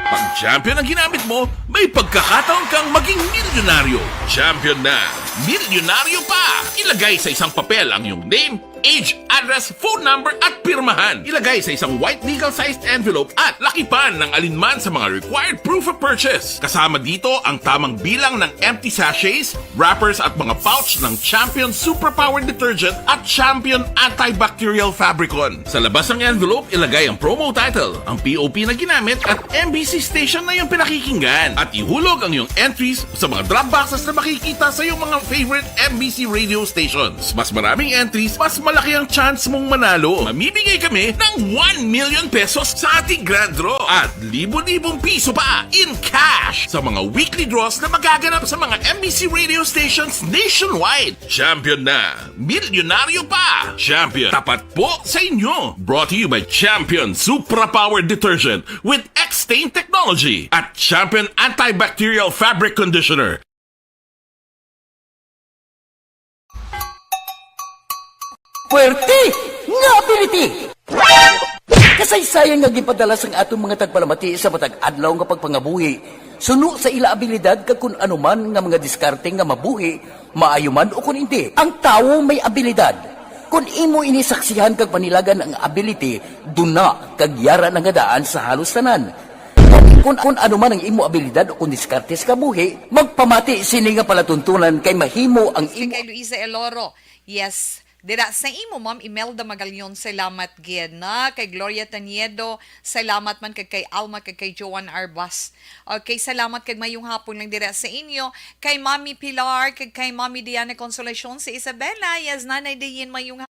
Pag champion ang ginamit mo, may pagkakataon kang maging milyonaryo. Champion na, milyonaryo pa! Ilagay sa isang papel ang iyong name, age, address, phone number, at pirmahan. Ilagay sa isang white legal-sized envelope at lakipan ng alinman sa mga required proof of purchase. Kasama dito ang tamang bilang ng empty sachets, wrappers, at mga pouch ng Champion Superpower Detergent at Champion Antibacterial Fabricon. Sa labas ng envelope, ilagay ang promo title, ang P O P na ginamit, at M B C station na iyong pinakikinggan. At ihulog ang iyong entries sa mga drop boxes na makikita sa iyong mga favorite M B C radio stations. Mas maraming entries, mas malaki ang chance mong manalo. Mamimigay kami ng one million pesos sa ating grand draw at libo-libong piso pa in cash sa mga weekly draws na magaganap sa mga M B C radio stations nationwide. Champion na! Milyonaryo pa! Champion, tapat po sa inyo! Brought to you by Champion Supra Power Detergent with X-Stain Technology at Champion Antibacterial Fabric Conditioner. Puwerte nga ability! Kasaysayan nga ginpadala sang aton mga tagpalamati sa matag adlaw nga pagpangabuhi, suno sa ila abilidad kag kun ano man nga mga diskarte nga mabuhi, maayo man o kun indi. Ang tawo may abilidad. Kun imo ini saksihan kag panilagan ang ability, duna kag yara na nga daan sa halos tanan. Kun, kun ano man ang imo abilidad o kun diskarte sa kabuhi, magpamati sini nga palatuntunan kay mahimo ang imo. Kay Luisa Eloro, yes. Dira sa imo, Ma'am Imelda Magalion, salamat gid na. Kay Gloria Taniedo, salamat man kag kay Alma kag kay Joan Arbas. Okay, salamat kag mayong hapon lang dira sa inyo. Kay Mami Pilar kag kay Mami Diana Consolacion sa Isabela. Yes, Nanay Dayin, mayong ha-,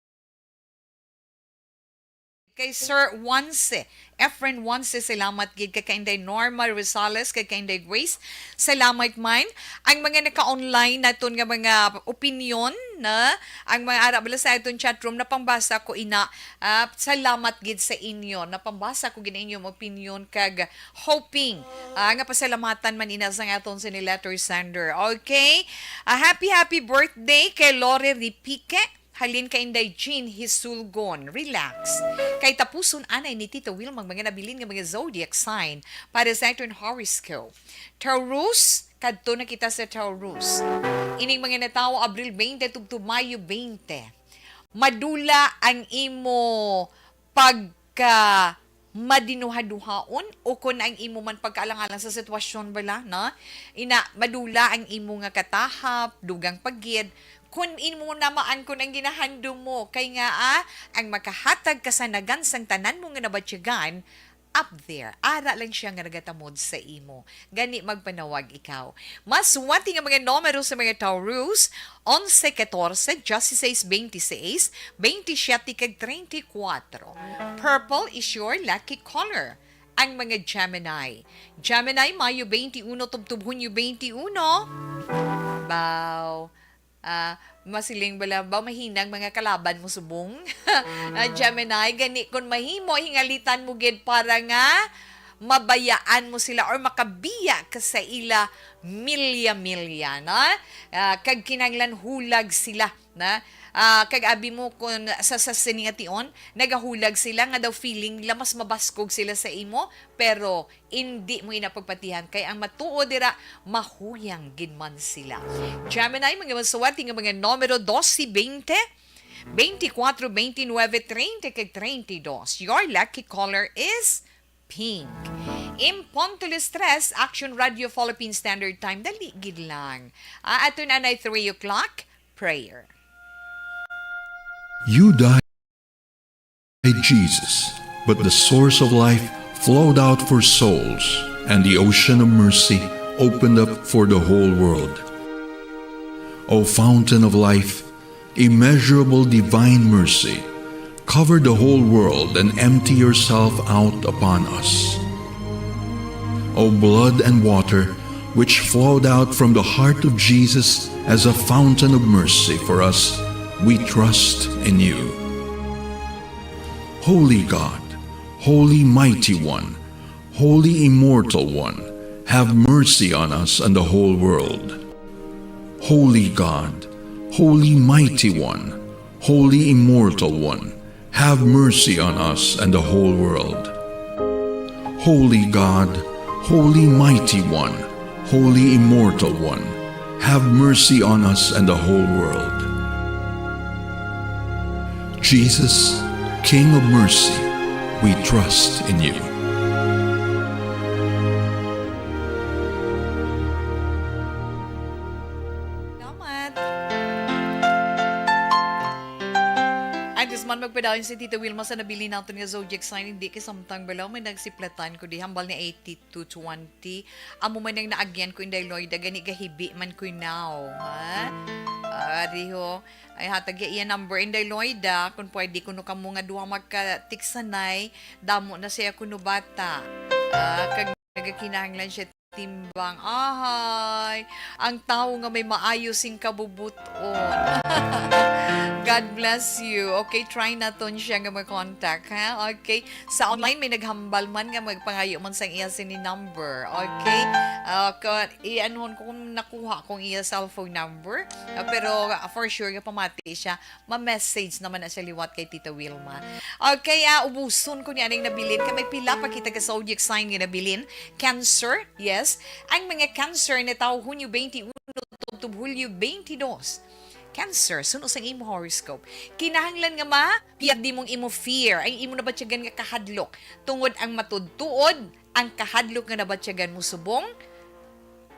kay Sir Wanse, Efren Wanse, salamat gid. Kay kay Inday Norma Rosales, kay kay Inday Grace, salamat man. Ang mga naka-online naton nga mga opinyon, na ang mga ara bala sa aton chat room, napangbasa ko ina. Ah, salamat gid sa inyo. Napangbasa ko gid ang inyong opinyon kag hoping, ah, nga pasalamatan man ina sang aton sini letter sender. Okay? Ah, happy, happy birthday kay Lore Ripique. Halin kay Inday Jean Hisulgon. Relax. Kay tapuson anay ni Tita Wilma ang mga nabilin nga mga zodiac sign para sa aton horoscope. Taurus, kadto na kita sa Taurus. Ining mga natawo Abril twenty tubtob Mayo twenty. Madula ang imo pagka madinuhaduhaon o kon ang imo man pagkaalang-alang sa sitwasyon bala, no? Ina, madula ang imo nga katahap, dugang pa gid. Kon imo namaan kon ang ginahandom mo, kay nga, ah, ang makahatag kasanagan sang tanan mo nga nabatyagan, up there. Ara lang siya nga nagatamod sa imo. Gani magpanawag ikaw. Maswati nga mga numero sa mga Taurus, onse, katorse, dieciséis, veintiséis, veintisiete, kag treinta y cuatro. Purple is your lucky color. ang mga Gemini. Gemini, Mayo twenty-one tubtob Hunyo twenty-one. Baw, ah, masiling bala, baw mahinang mga kalaban mo subong. Ah, Gemini, gani kun mahimo, hingalitan mo gid para nga mabayaan mo sila or makabiya ka sa ila milya-milya, no? Ah, kag kinahanglan hulag sila, na? Ah, kag abi mo kun sa, sa sini nga tion, nagahulag sila nga daw feeling nila mas mabaskog sila sa imo, pero indi mo ina pagpatihan kay ang matuod dira mahuyang gid man sila. Gemini, mga maswerte nga mga numero dose, twenty, twenty-four, twenty-nine, thirty kag thirty-two. Your lucky color is pink. Impunto las tres, Action Radio Philippine Standard Time. Dali gid lang. Ah, ato na na three o'clock prayer. You died, Jesus, but the source of life flowed out for souls, and the ocean of mercy opened up for the whole world. O fountain of life, immeasurable divine mercy, cover the whole world and empty yourself out upon us. O blood and water, which flowed out from the heart of Jesus as a fountain of mercy for us, we trust in you. Holy God, Holy Mighty One, Holy Immortal One, have mercy on us and the whole world. Holy God, Holy Mighty One, Holy Immortal One, have mercy on us and the whole world. Holy God, Holy Mighty One, Holy Immortal One, have mercy on us and the whole world. Jesus, King of mercy, we trust in you. Salamat. Antes man magpadayon si Tita Wilma sa nabilin naton nga zodiac sign, hindi kay samtang bala may nagsiplatan ko di hambal ni eighty-two twenty. Amo man ang naagyan ko, Inday Lloyd, gani gahibi man ko now, ha? Ari ho. Ay, hatag ya iya number, Inday Lloyd, ah. Kung pwede, kuno kamo nga duha magka-tiksanay, damo na siya kuno bata. Ah, kag nagakinahanglan siya timbang. Ahay, ang tawo nga may maayo sing kabubuton. God bless you. Okay, try naton siya nga mag-contact, ha? Okay. Sa online, may naghambal man nga magpangayo man sang iya sini number. Okay? Ah, ka, i-anuhon ko kung nakuha kong iya cellphone number. Ah, pero, ah, for sure, nga pamati siya, ma-message naman na siya liwat kay Tita Wilma. Okay, ah, ubuson ko niya ning nabilin. Kay may pila pa kita ka zodiac sign nga nabilin. Cancer, yes. Ang mga Cancer na tawo Hunyo twenty-one tubtob Hulyo twenty-two. Cancer, suno sang imo horoscope, kinahanglan nga ma-, piardi mong imo fear, ang imo nabatyagan nga kahadlok. Tungod ang matuod-tuod, ang kahadlok nga nabatyagan mo subong,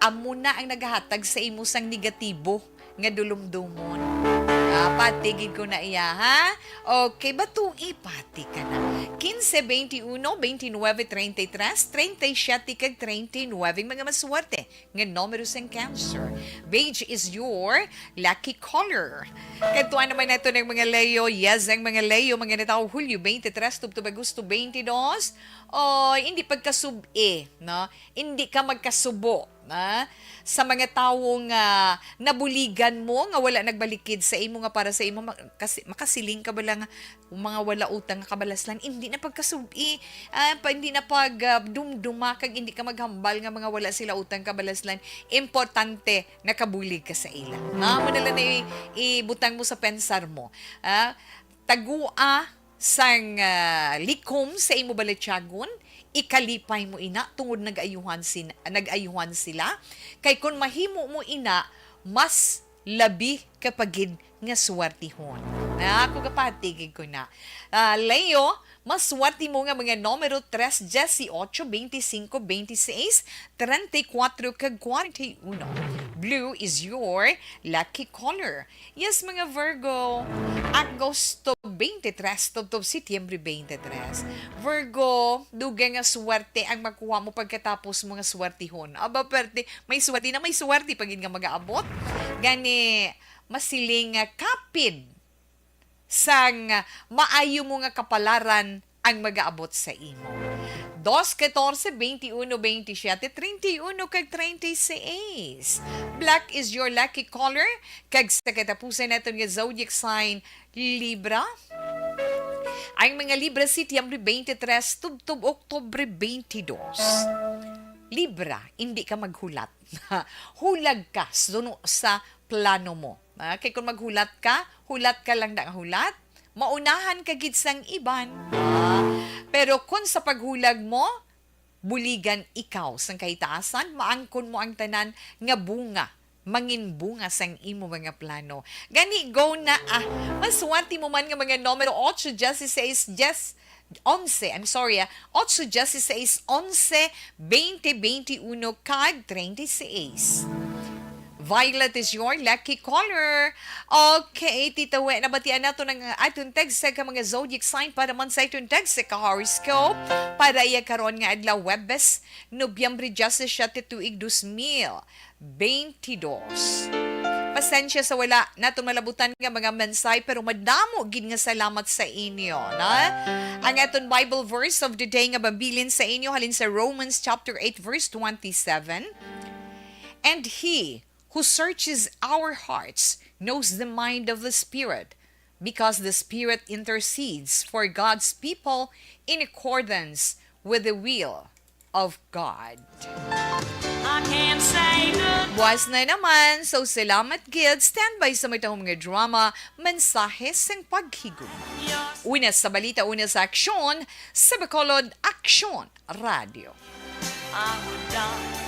amo na ang nagahatag sa imo sang negatibo nga dulumdomon. Ah, pati gid ko na iya, ha? Okay, batui, pati ka na. Quince, veintiuno, veintinuebe, treinta y tres, treinta y siete, kag treinta y nuebe, mga maswerte nga numero sang Cancer. Beige is your lucky color. Kadtuan naman nato ng mga Leo. Yes, ang mga Leo, mga natawo Hulyo twenty-three, tubtob Agosto twenty-two. O, hindi pagkasub-i, no? Hindi ka magkasubo, na? Sa mga tawo nga nabuligan mo, nga wala nagbalikid sa imo, nga para sa imo, ma-, kasi, makasiling ka ba lang, mga wala utang nga kabalaslan, hindi na pagkasub-i, ah, pa, hindi na pag, ah, dumduma, kag hindi ka maghambal nga mga wala sila utang kabalaslan. Importante, nakabulig ka sa ila. Na, mo na lang na i-, ibutang mo sa pensar mo. Ah, tagua sang, ah, likom sa imo balatyagon, ikalipay mo ina tungod nag-ayuhan sin-, nag-ayuhan sila. Kay kon mahimo mo ina, mas labi ka pa gid nga swertihon. Na, ako gapatigig ko na. Ah, Leo, mas swerte mo nga mga numero tres, dieciocho, veinticinco, veintiséis, treinta y cuatro, kag cuarenta y uno. Blue is your lucky color. Yes, mga Virgo, Agosto twenty-three, tubtob Setyembre twenty-three. Virgo, dugay nga swerte ang makuha mo pagkatapos mo nga swertihon. Aba, perte, may swerte na may swerte pa gid nga mag-aabot. Gani, masiling nga kapin sang maayo mo nga kapalaran ang mag-aabot sa imo. Dos, catorce, veintiuno, veintisiete, treinta y uno, kag treinta y seis. Black is your lucky color. Kag sa katapusan naton nga zodiac sign, Libra. Ang mga Libra, Setyembre twenty-three, tubtob Oktubre twenty-two. Libra, hindi ka maghulat. Hulag ka suno sa plano mo. Ah, kay kung maghulat ka, hulat ka lang na hulat, maunahan ka gid sang iban. Ah, pero kung sa paghulag mo, buligan ikaw sang kahitaasan, maangkon mo ang tanan nga bunga, mangin bunga sang imo mga plano. Gani, go na, ah. Maswerte mo man nga mga numero ocho, dieciséis, diez, onse, I'm sorry, ah, ocho, dieciséis, onse, veinte, veintiuno, kag treinta y seis. Violet is your lucky color. Okay, Tita We, nabatian nato ang aton text sa mga zodiac sign para man sa aton text sa ka-horoscope para iya karon nga adlaw, Huwebes, Nobyembre diyasisiete, tuig dos mil beintidos. Pasensya sa wala naton malabutan nga mga mensahe, pero madamo gid nga salamat sa inyo, na? Ang aton Bible verse of the day nga mabilin sa inyo halin sa Romans chapter eight, verse twenty-seven. And he who searches our hearts knows the mind of the Spirit, because the Spirit intercedes for God's people in accordance with the will of God. I can't say good. Buas na naman. So, salamat gid. Standby sa matahom nga drama, Mensahe sang Paghigugma. Una sa balita, una sa aksyon, sa Bacolod Aksyon Radio. I would die